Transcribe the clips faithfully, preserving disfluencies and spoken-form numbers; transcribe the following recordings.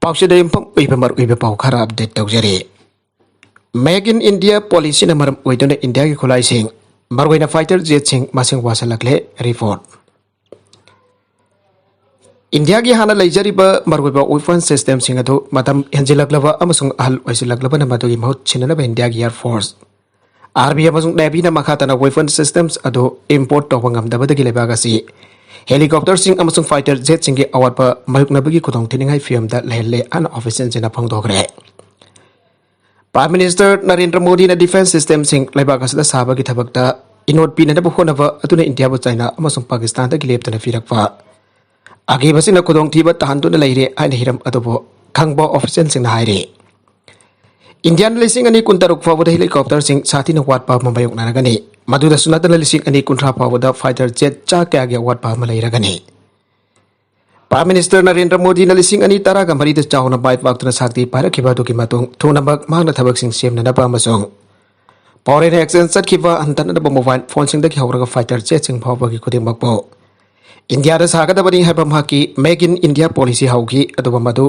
ꯄꯥꯎꯆꯦꯗ ꯌꯨꯝꯐꯝ ꯑꯣꯏꯕ ꯃꯔꯨꯑꯣꯏꯕ ꯄꯥꯎ ꯈꯔ ꯑꯞꯗꯦꯠ ꯇꯧꯖꯔꯤ꯫ Make in India policyꯅ ꯃꯔꯝ ꯑꯣꯏꯗꯨꯅ ꯏꯟꯗꯤꯌꯥꯒꯤ ꯈꯨꯠꯂꯥꯏꯁꯤꯡ, ꯃꯔꯨꯑꯣꯏꯅ fighter jetꯁꯤꯡ ꯃꯁꯤꯡ ꯋꯥꯠꯁꯤꯜꯂꯛꯂꯦ꯫ Report. ꯏꯟꯗꯤꯌꯥꯒꯤ ꯍꯥꯟꯅ ꯂꯩꯖꯔꯤꯕ ꯃꯔꯨꯑꯣꯏꯕ weapon systemꯁꯤꯡ ꯑꯗꯨ ꯃꯇꯝ ꯍꯦꯟꯖꯤꯜꯂꯛꯂꯕ ꯑꯃꯁꯨꯡ ꯑꯍꯜ ꯑꯣꯏꯁꯤꯜꯂꯛꯂꯕꯅ ꯃꯗꯨꯒꯤ ꯃꯍꯨꯠ ꯁꯤꯟꯅꯅꯕ ꯏꯟꯗꯤꯌꯥꯒꯤ Air Force, Army ꯑꯃꯁꯨꯡ Navyꯅ ꯃꯈꯥ ꯇꯥꯅ weapon systems ꯑꯗꯨ import ꯇꯧꯕ ꯉꯝꯗꯕꯗꯒꯤ ꯂꯩꯕꯥꯛ ꯑꯁꯤ helicopterꯁꯤꯡ ꯑꯃꯁꯨꯡ fighter jetꯁꯤꯡꯒꯤ ꯑꯋꯥꯠꯄ ꯃꯥꯌꯣꯛꯅꯕꯒꯤ ꯈꯨꯗꯣꯡꯊꯤꯅꯤꯡꯉꯥꯏ ꯐꯤꯕꯝꯗ ꯂꯩꯍꯜꯂꯦ ꯍꯥꯏꯅ officialꯁꯤꯡꯅ ꯐꯣꯡꯗꯣꯛꯈ꯭ꯔꯦ꯫ Prime Minister ꯅꯔꯦꯟꯗ꯭ꯔ ꯃꯣꯗꯤꯅ defence systemꯁꯤꯡ ꯂꯩꯕꯥꯛ ꯑꯁꯤꯗ ꯁꯥꯕꯒꯤ ꯊꯕꯛꯇ ꯏꯅꯣꯠ ꯄꯤꯅꯅꯕ ꯍꯣꯠꯅꯕ ꯑꯗꯨꯅ ꯏꯟꯗꯤꯌꯥꯕꯨ ꯆꯥꯏꯅꯥ ꯑꯃꯁꯨꯡ ꯄꯥꯀꯤꯁꯇꯥꯟꯗꯒꯤ ꯂꯦꯞꯇꯅ ꯄꯤꯔꯛꯄ ꯑꯀꯤꯕꯁꯤꯡꯅ ꯈꯨꯗꯣꯡꯊꯤꯕ ꯇꯥꯍꯟꯗꯨꯅ ꯂꯩꯔꯦ ꯍꯥꯏꯅ ꯍꯤꯔꯝ ꯑꯗꯨꯕꯨ ꯈꯪꯕ officialꯁꯤꯡꯅ ꯍꯥꯏꯔꯤ꯫ ꯏꯟꯗꯤꯌꯥꯅ ꯂꯤꯁꯤꯡ ꯑꯅꯤ ꯀꯨꯟꯇꯔꯨꯛ ꯐꯥꯎꯕꯗ helicopterꯁꯤꯡ ꯁꯥꯊꯤꯅ ꯋꯥꯠꯄ ꯑꯃ ꯃꯥꯌꯣꯛꯅꯔꯒꯅꯤ꯫ ꯃꯗꯨꯗꯁꯨ ꯅꯠꯇꯅ ꯂꯤꯁꯤꯡ ꯑꯅꯤ ꯀꯨꯟꯊ꯭ꯔꯥ ꯐꯥꯎꯕꯗ fighter jet ꯆꯥ ꯀꯌꯥꯒꯤ ꯑꯋꯥꯠꯄ ꯑꯃ ꯂꯩꯔꯒꯅꯤ꯫ Prime Minister ꯅꯔꯦꯟꯗ꯭ꯔ ꯃꯣꯗꯤꯅ ꯂꯤꯁꯤꯡ ꯑꯅꯤ ꯇꯔꯥꯒ ꯃꯔꯤꯗ ꯆꯥꯎꯅ ꯃꯥꯏ ꯄꯥꯛꯇꯨꯅ ꯁꯛꯇꯤ ꯄꯥꯏꯔꯛꯈꯤꯕ ꯑꯗꯨꯒꯤ ꯃꯇꯨꯡ ꯊꯨꯅꯃꯛ ꯃꯍꯥꯛꯅ ꯊꯕꯛꯁꯤꯡ ꯁꯦꯝꯅꯅꯕ ꯑꯃꯁꯨꯡ foreign exchange ꯆꯠꯈꯤꯕ ꯍꯟꯊꯅꯅꯕ mobile phoneꯁꯤꯡꯗꯒꯤ ꯍꯧꯔꯒ fighter jetꯁꯤꯡ ꯐꯥꯎꯕꯒꯤ ꯈꯨꯗꯤꯡꯃꯛꯄꯨ ꯏꯟꯗꯤꯌꯥꯗ ꯁꯥꯒꯗꯕꯅꯤ ꯍꯥꯏꯕ ꯃꯍꯥꯛꯀꯤ Make in India policy ꯍꯧꯈꯤ꯫ ꯑꯗꯨꯕꯨ ꯃꯗꯨ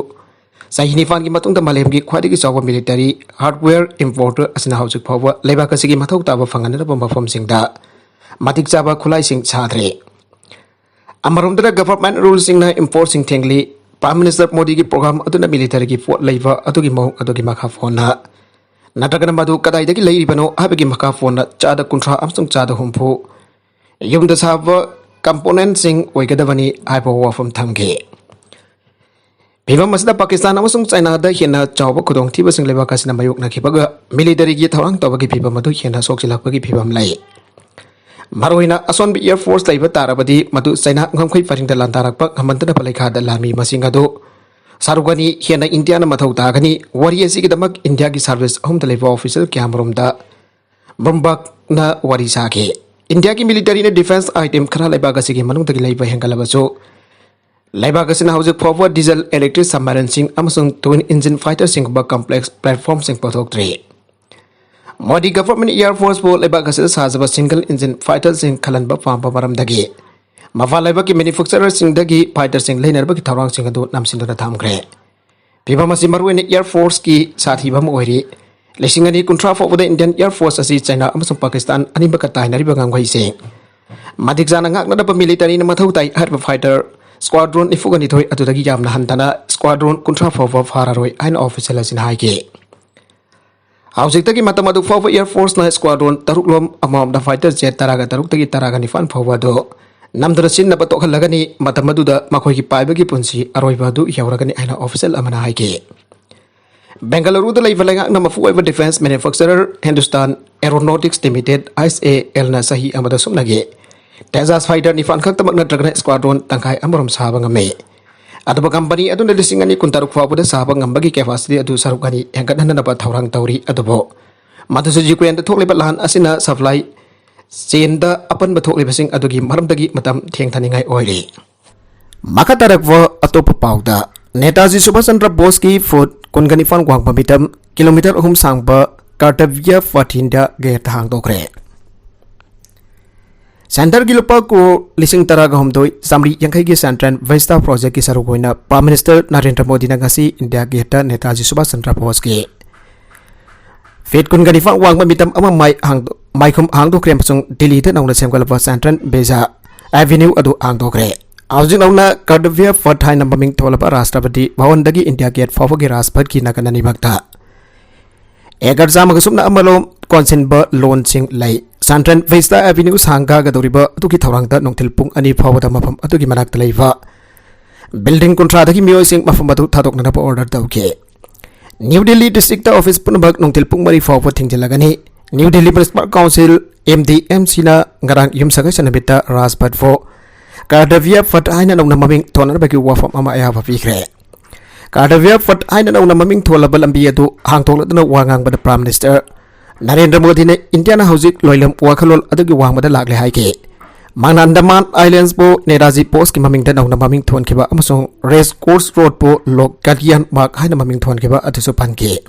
ꯆꯍꯤ ꯅꯤꯄꯥꯟꯒꯤ ꯃꯇꯨꯡꯗ ꯃꯥꯂꯦꯝꯒꯤ ꯈ꯭ꯋꯥꯏꯗꯒꯤ ꯆꯥꯎꯕ military hardware importer ꯑꯁꯤꯅ ꯍꯧꯖꯤꯛ ꯐꯥꯎꯕ ꯂꯩꯕꯥꯛ ꯑꯁꯤꯒꯤ ꯃꯊꯧ ꯇꯥꯕ ꯐꯪꯍꯟꯅꯅꯕ ꯃꯐꯝꯁꯤꯡꯗ ꯃꯇꯤꯛ ꯆꯥꯕ ꯈꯨꯠꯂꯥꯏꯁꯤꯡ ꯁꯥꯗ꯭ꯔꯤ꯫ ꯑꯃꯔꯣꯝꯗꯅ government ruleꯁꯤꯡꯅ importꯁꯤꯡ ꯊꯤꯡꯂꯤ꯫ Prime Minister ꯃꯣꯗꯤꯒꯤ program ꯑꯗꯨꯅ militaryꯒꯤ ꯄꯣꯠ ꯂꯩꯕ ꯑꯗꯨꯒꯤ ꯃꯑꯣꯡ ꯑꯗꯨꯒꯤ ꯃꯈꯥ ꯄꯣꯟꯅ ꯅꯠꯇ꯭ꯔꯒꯅ ꯃꯗꯨ ꯀꯗꯥꯏꯗꯒꯤ ꯂꯩꯔꯤꯕꯅꯣ ꯍꯥꯏꯕꯒꯤ ꯃꯈꯥ ꯄꯣꯟꯅ ꯆꯥꯗ ꯀꯨꯟꯊ꯭ꯔꯥ ꯑꯃꯁꯨꯡ ꯆꯥꯗ ꯍꯨꯝꯐꯨ ꯌꯨꯝꯗ ꯁꯥꯕ componentꯁꯤꯡ ꯑꯣꯏꯒꯗꯕꯅꯤ ꯍꯥꯏꯕ ꯋꯥꯐꯝ ꯊꯝꯈꯤ꯫ ꯐꯤꯚꯝ ꯑꯁꯤꯗ ꯄꯥꯀꯤꯁꯇꯥꯟ ꯑꯃꯁꯨꯡ ꯆꯥꯏꯅꯥꯗ ꯍꯦꯟꯅ ꯆꯥꯎꯕ ꯈꯨꯗꯣꯡꯊꯤꯕꯁꯤꯡ ꯂꯩꯕꯥꯛ ꯑꯁꯤꯅ ꯃꯥꯌꯣꯛꯅꯈꯤꯕꯒ militaryꯒꯤ ꯊꯧꯔꯥꯡ ꯇꯧꯕꯒꯤ ꯐꯤꯚꯝ ꯑꯗꯨ ꯍꯦꯟꯅ ꯁꯣꯛꯆꯤꯜꯂꯛꯄꯒꯤ ꯐꯤꯚꯝ ꯂꯩ꯫ ꯃꯔꯨꯑꯣꯏꯅ ꯑꯁꯣꯟꯕ air force ꯂꯩꯕ ꯇꯥꯔꯕꯗꯤ ꯃꯗꯨ ꯆꯥꯏꯅꯥ ꯉꯝꯈꯩ ꯄꯔꯤꯡꯗ ꯂꯥꯟꯗꯥꯔꯛꯄ ꯉꯝꯍꯟꯗꯅꯕ ꯂꯩꯈꯥꯗ ꯂꯥꯟꯃꯤ ꯃꯁꯤꯡ ꯑꯗꯨ ꯁꯔꯨꯛ ꯑꯅꯤ ꯍꯦꯟꯅ ꯏꯟꯗꯤꯌꯥꯅ ꯃꯊꯧ ꯇꯥꯒꯅꯤ꯫ ꯋꯥꯔꯤ ꯑꯁꯤꯒꯤꯗꯃꯛ ꯏꯟꯗꯤꯌꯥꯒꯤ service ꯑꯍꯨꯝꯗ ꯂꯩꯕ official ꯀꯌꯥꯃꯔꯨꯝꯗ ꯕ꯭ꯂꯨꯝꯕꯔꯒꯅ ꯋꯥꯔꯤ ꯁꯥꯈꯤ꯫ ꯏꯟꯗꯤꯌꯥꯒꯤ militaryꯅ defence item ꯈꯔ ꯂꯩꯕꯥꯛ ꯑꯁꯤꯒꯤ ꯃꯅꯨꯡꯗꯒꯤ ꯂꯩꯕ ꯍꯦꯟꯒꯠꯂꯕꯁꯨ, ꯂꯩꯕꯥꯛ ꯑꯁꯤꯅ ꯍꯧꯖꯤꯛ ꯐꯥꯎꯕ diesel electric submarineꯁꯤꯡ ꯑꯃꯁꯨꯡ twin engine fighterꯁꯤꯡꯒꯨꯝꯕ complex platformꯁꯤꯡ ꯄꯨꯊꯣꯛꯇ꯭ꯔꯤ꯫ Modi government air forceꯄꯨ ꯂꯩꯕꯥꯛ ꯑꯁꯤꯗ ꯁꯥꯖꯕ single engine fighterꯁꯤꯡ ꯈꯜꯍꯟꯕ ꯄꯥꯝꯕ ꯃꯔꯝꯗꯒꯤ ꯃꯄꯥꯟ ꯂꯩꯕꯥꯛꯀꯤ manufacturerꯁꯤꯡꯗꯒꯤ fighterꯁꯤꯡ ꯂꯩꯅꯅꯕꯒꯤ ꯊꯧꯔꯥꯡꯁꯤꯡ ꯑꯗꯨ ꯅꯝꯁꯤꯟꯗꯨꯅ ꯊꯝꯈ꯭ꯔꯦ꯫ ꯐꯤꯕꯝ ꯑꯁꯤ ꯃꯔꯨꯑꯣꯏꯅ Air Forceꯀꯤ ꯁꯥꯊꯤꯕ ꯑꯃ ꯑꯣꯏꯔꯤ꯫ ꯂꯤꯁꯤꯡ ꯑꯅꯤ ꯀꯨꯟꯊ꯭ꯔꯥ ꯐꯥꯎꯕꯗ Indian Air Force ꯑꯁꯤ ꯆꯩꯅꯥ ꯑꯃꯁꯨꯡ ꯄꯥꯀꯤꯁꯇꯥꯟ ꯑꯅꯤꯃꯛꯀ ꯇꯥꯏꯅꯔꯤꯕ ꯉꯝꯈꯩꯁꯤꯡ ꯃꯇꯤꯛ ꯆꯥꯅ ꯉꯥꯛꯅꯅꯕ militaryꯅ ꯃꯊꯧ ꯇꯥꯏ꯫ ꯍꯥꯏꯔꯤꯕ fighter squadron ꯅꯤꯐꯨꯒ ꯅꯤꯊꯣꯏ ꯑꯗꯨꯗꯒꯤ ꯌꯥꯝꯅ ꯍꯟꯊꯅ squadron ꯀꯨꯟꯊ꯭ꯔꯥ ꯐꯥꯎꯕ ꯐꯥꯔꯔꯣꯏ ꯍꯥꯏꯅ official ꯑꯁꯤꯅ ꯍꯥꯏꯈꯤ꯫ ꯍꯧꯖꯤꯛꯇꯒꯤ ꯃꯇꯝ ꯑꯗꯨ ꯐꯥꯎꯕ Air Forceꯅ squadron ꯇꯔꯨꯛꯂꯣꯝ ꯑꯃꯃꯝꯗ fighter jet ꯇꯔꯥꯒ ꯇꯔꯨꯛꯇꯒꯤ ꯇꯔꯥꯒ ꯅꯤꯄꯥꯟ ꯐꯥꯎꯕ ꯑꯗꯨ ꯅꯝꯗꯨꯅ ꯁꯤꯖꯤꯟꯅꯕ ꯇꯣꯛꯍꯜꯂꯒꯅꯤ꯫ ꯃꯇꯝ ꯑꯗꯨꯗ ꯃꯈꯣꯏꯒꯤ ꯄꯥꯏꯕꯒꯤ ꯄꯨꯟꯁꯤ ꯑꯔꯣꯏꯕ ꯑꯗꯨ ꯌꯧꯔꯒꯅꯤ ꯍꯥꯏꯅ official ꯑꯃꯅ ꯍꯥꯏꯈꯤ꯫ ꯕꯦꯡꯒꯂꯨꯔꯨꯗ ꯂꯩꯕ ꯂꯩꯉꯥꯛꯅ ꯃꯄꯨ ꯑꯣꯏꯕ defence manufacturer Hindustan Aeronautics Limited, HALꯅ ꯆꯍꯤ ꯑꯃꯗ ꯁꯨꯞꯅꯒꯤ Tejas fighter ꯅꯤꯄꯥꯟ ꯈꯛꯇꯃꯛ ꯅꯠꯇ꯭ꯔꯒꯅ squadron ꯇꯪꯈꯥꯏ ꯑꯃꯔꯣꯝ ꯁꯥꯕ ꯉꯝꯃꯤ꯫ ꯑꯗꯨꯕꯨ company ꯑꯗꯨꯅ ꯂꯤꯁꯤꯡ ꯑꯅꯤ ꯀꯨꯟꯇꯔꯨꯛ ꯐꯥꯎꯕꯗ ꯁꯥꯕ ꯉꯝꯕꯒꯤ capacity ꯑꯗꯨ ꯁꯔꯨꯛ ꯑꯅꯤ ꯍꯦꯟꯒꯠꯍꯟꯅꯅꯕ ꯊꯧꯔꯥꯡ ꯇꯧꯔꯤ꯫ ꯑꯗꯨꯕꯨ ꯃꯗꯨꯁꯨ ꯌꯨꯀ꯭ꯔꯦꯟꯗ ꯊꯣꯛꯂꯤꯕ ꯂꯥꯟ ꯑꯁꯤꯅ supply chainꯗ ꯑꯄꯟꯕ ꯊꯣꯛꯂꯤꯕꯁꯤꯡ ꯑꯗꯨꯒꯤ ꯃꯔꯝꯗꯒꯤ ꯃꯇꯝ ꯊꯦꯡꯊꯅꯤꯡꯉꯥꯏ ꯑꯣꯏꯔꯤ꯫ ꯃꯈꯥ ꯇꯥꯔꯛꯄ ꯑꯇꯣꯞꯄ ꯄꯥꯎꯗ, ꯅꯦꯇꯥꯖꯤ ꯁꯨꯚꯥꯁ ꯆꯟꯗ꯭ꯔ ꯕꯣꯁꯀꯤ ꯐꯨꯠ ꯀꯨꯟꯒ ꯅꯤꯄꯥꯟ ꯋꯥꯡꯕ ꯃꯤꯇꯝ, ꯀꯤꯂꯣꯃꯤꯇꯔ ꯑꯍꯨꯝ ꯁꯥꯡꯕ ꯀꯔꯇꯚ꯭ꯌ ꯄꯊ ꯏꯟꯗꯤꯌꯥ ꯒꯦꯠꯇ ꯍꯥꯡꯗꯣꯛꯈ꯭ꯔꯦ꯫ ꯁꯦꯟꯇꯔꯒꯤ ꯂꯨꯄꯥ ꯀ꯭ꯔꯣꯔ ꯂꯤꯁꯤꯡ ꯇꯔꯥꯒ ꯍꯨꯝꯗꯣꯏ ꯆꯥꯃꯔꯤ ꯌꯥꯡꯈꯩꯒꯤ Central Vista Projectꯀꯤ ꯁꯔꯨꯛ ꯑꯣꯏꯅ Prime Minister ꯅꯔꯦꯟꯗ꯭ꯔ ꯃꯣꯗꯤꯅ ꯉꯁꯤ ꯏꯟꯗꯤꯌꯥ ꯒꯦꯠꯇ ꯅꯦꯇꯥꯖꯤ ꯁꯨꯚꯥꯁ ꯆꯟꯗ꯭ꯔ ꯕꯣꯁꯀꯤ ꯐꯤꯠ ꯀꯨꯟꯒ ꯅꯤꯄꯥꯟ ꯋꯥꯡꯕ ꯃꯤꯇꯝ ꯑꯃ ꯃꯥꯏ ꯍꯥꯡꯗꯣ-, ꯃꯥꯏꯈꯨꯝ ꯍꯥꯡꯗꯣꯛꯈ꯭ꯔꯦ ꯑꯃꯁꯨꯡ ꯗꯤꯜꯂꯤꯗ ꯅꯧꯅ ꯁꯦꯝꯒꯠꯂꯕ Central Vista Avenue ꯑꯗꯨ ꯍꯥꯡꯗꯣꯛꯈ꯭ꯔꯦ꯫ ꯍꯧꯖꯤꯛ ꯅꯧꯅ ꯀꯔꯇꯚ꯭ꯌ ꯄꯊ ꯍꯥꯏꯅ ꯃꯃꯤꯡ ꯊꯣꯜꯂꯕ ꯔꯥꯁꯇ꯭ꯔꯄꯇꯤ ꯚꯋꯟꯗꯒꯤ ꯏꯟꯗꯤꯌꯥ ꯒꯦꯠ ꯐꯥꯎꯕꯒꯤ ꯔꯥꯖꯄꯊꯀꯤ ꯅꯥꯀꯟ ꯑꯅꯤꯃꯛꯇ ꯑꯦꯀꯔ ꯆꯥꯝꯃꯒ ꯁꯨꯞꯅ ꯑꯃꯔꯣꯝ ꯀꯣꯟꯁꯤꯟꯕ ꯂꯣꯟꯁꯤꯡ ꯂꯩ꯫ Central Vista Avenue ꯁꯥꯡꯒꯥꯒꯗꯧꯔꯤꯕ ꯑꯗꯨꯒꯤ ꯊꯧꯔꯥꯡꯗ ꯅꯨꯡꯊꯤꯜ ꯄꯨꯡ ꯑꯅꯤ ꯐꯥꯎꯕꯗ ꯃꯐꯝ ꯑꯗꯨꯒꯤ ꯃꯅꯥꯛꯇ ꯂꯩꯕ building ꯀꯨꯟꯊ꯭ꯔꯥꯗꯒꯤ ꯃꯤꯑꯣꯏꯁꯤꯡ ꯃꯐꯝ ꯑꯗꯨ ꯊꯥꯗꯣꯛꯅꯅꯕ order ꯇꯧꯈꯤ꯫ ꯅ꯭ꯌꯨ ꯗꯤꯜꯂꯤ districtꯇ office ꯄꯨꯝꯅꯃꯛ ꯅꯨꯡꯊꯤꯜ ꯄꯨꯡ ꯃꯔꯤ ꯐꯥꯎꯕ ꯊꯤꯡꯖꯤꯜꯂꯒꯅꯤ꯫ ꯅ꯭ꯌꯨ ꯗꯤꯜꯂꯤ Municipal Council, MDMCꯅ ꯉꯔꯥꯡ ꯌꯨꯝꯁꯀꯩꯁ ꯅꯨꯃꯤꯠꯇ ꯔꯥꯖꯄꯊꯄꯨ ꯀꯔꯇꯚ꯭ꯌ ꯄꯊ ꯍꯥꯏꯅ ꯅꯧꯅ ꯃꯃꯤꯡ ꯊꯣꯟꯅꯕꯒꯤ ꯋꯥꯐꯝ ꯑꯃ ꯑꯌꯥꯕ ꯄꯤꯈ꯭ꯔꯦ꯫ ꯀꯔꯇꯚ꯭ꯌ ꯄꯊ ꯍꯥꯏꯅ ꯅꯧꯅ ꯃꯃꯤꯡ ꯊꯣꯜꯂꯕ ꯂꯝꯕꯤ ꯑꯗꯨ ꯍꯥꯡꯗꯣꯛꯂꯗꯨꯅ ꯋꯥ ꯉꯥꯡꯕꯗ Prime Minister ꯅꯔꯦꯟꯗ꯭ꯔ ꯃꯣꯗꯤꯅ ꯏꯟꯗꯤꯌꯥꯅ ꯍꯧꯖꯤꯛ ꯂꯣꯏꯂꯝ ꯋꯥꯈꯜꯂꯣꯟ ꯑꯗꯨꯒꯤ ꯋꯥꯡꯃꯗ ꯂꯥꯛꯂꯦ ꯍꯥꯏꯈꯤ꯫ ꯃꯥꯡꯅ Andaman Islandsꯄꯨ ꯅꯦꯇꯥꯖꯤ ꯕꯣꯁꯀꯤ ꯃꯃꯤꯡꯗ ꯅꯧꯅ ꯃꯃꯤꯡ ꯊꯣꯟꯈꯤꯕ ꯑꯃꯁꯨꯡ Race Course Roadꯄꯨ Lok Kalyan Marg ꯍꯥꯏꯅ ꯃꯃꯤꯡ ꯊꯣꯟꯈꯤꯕ ꯑꯗꯨꯁꯨ ꯄꯟꯈꯤ꯫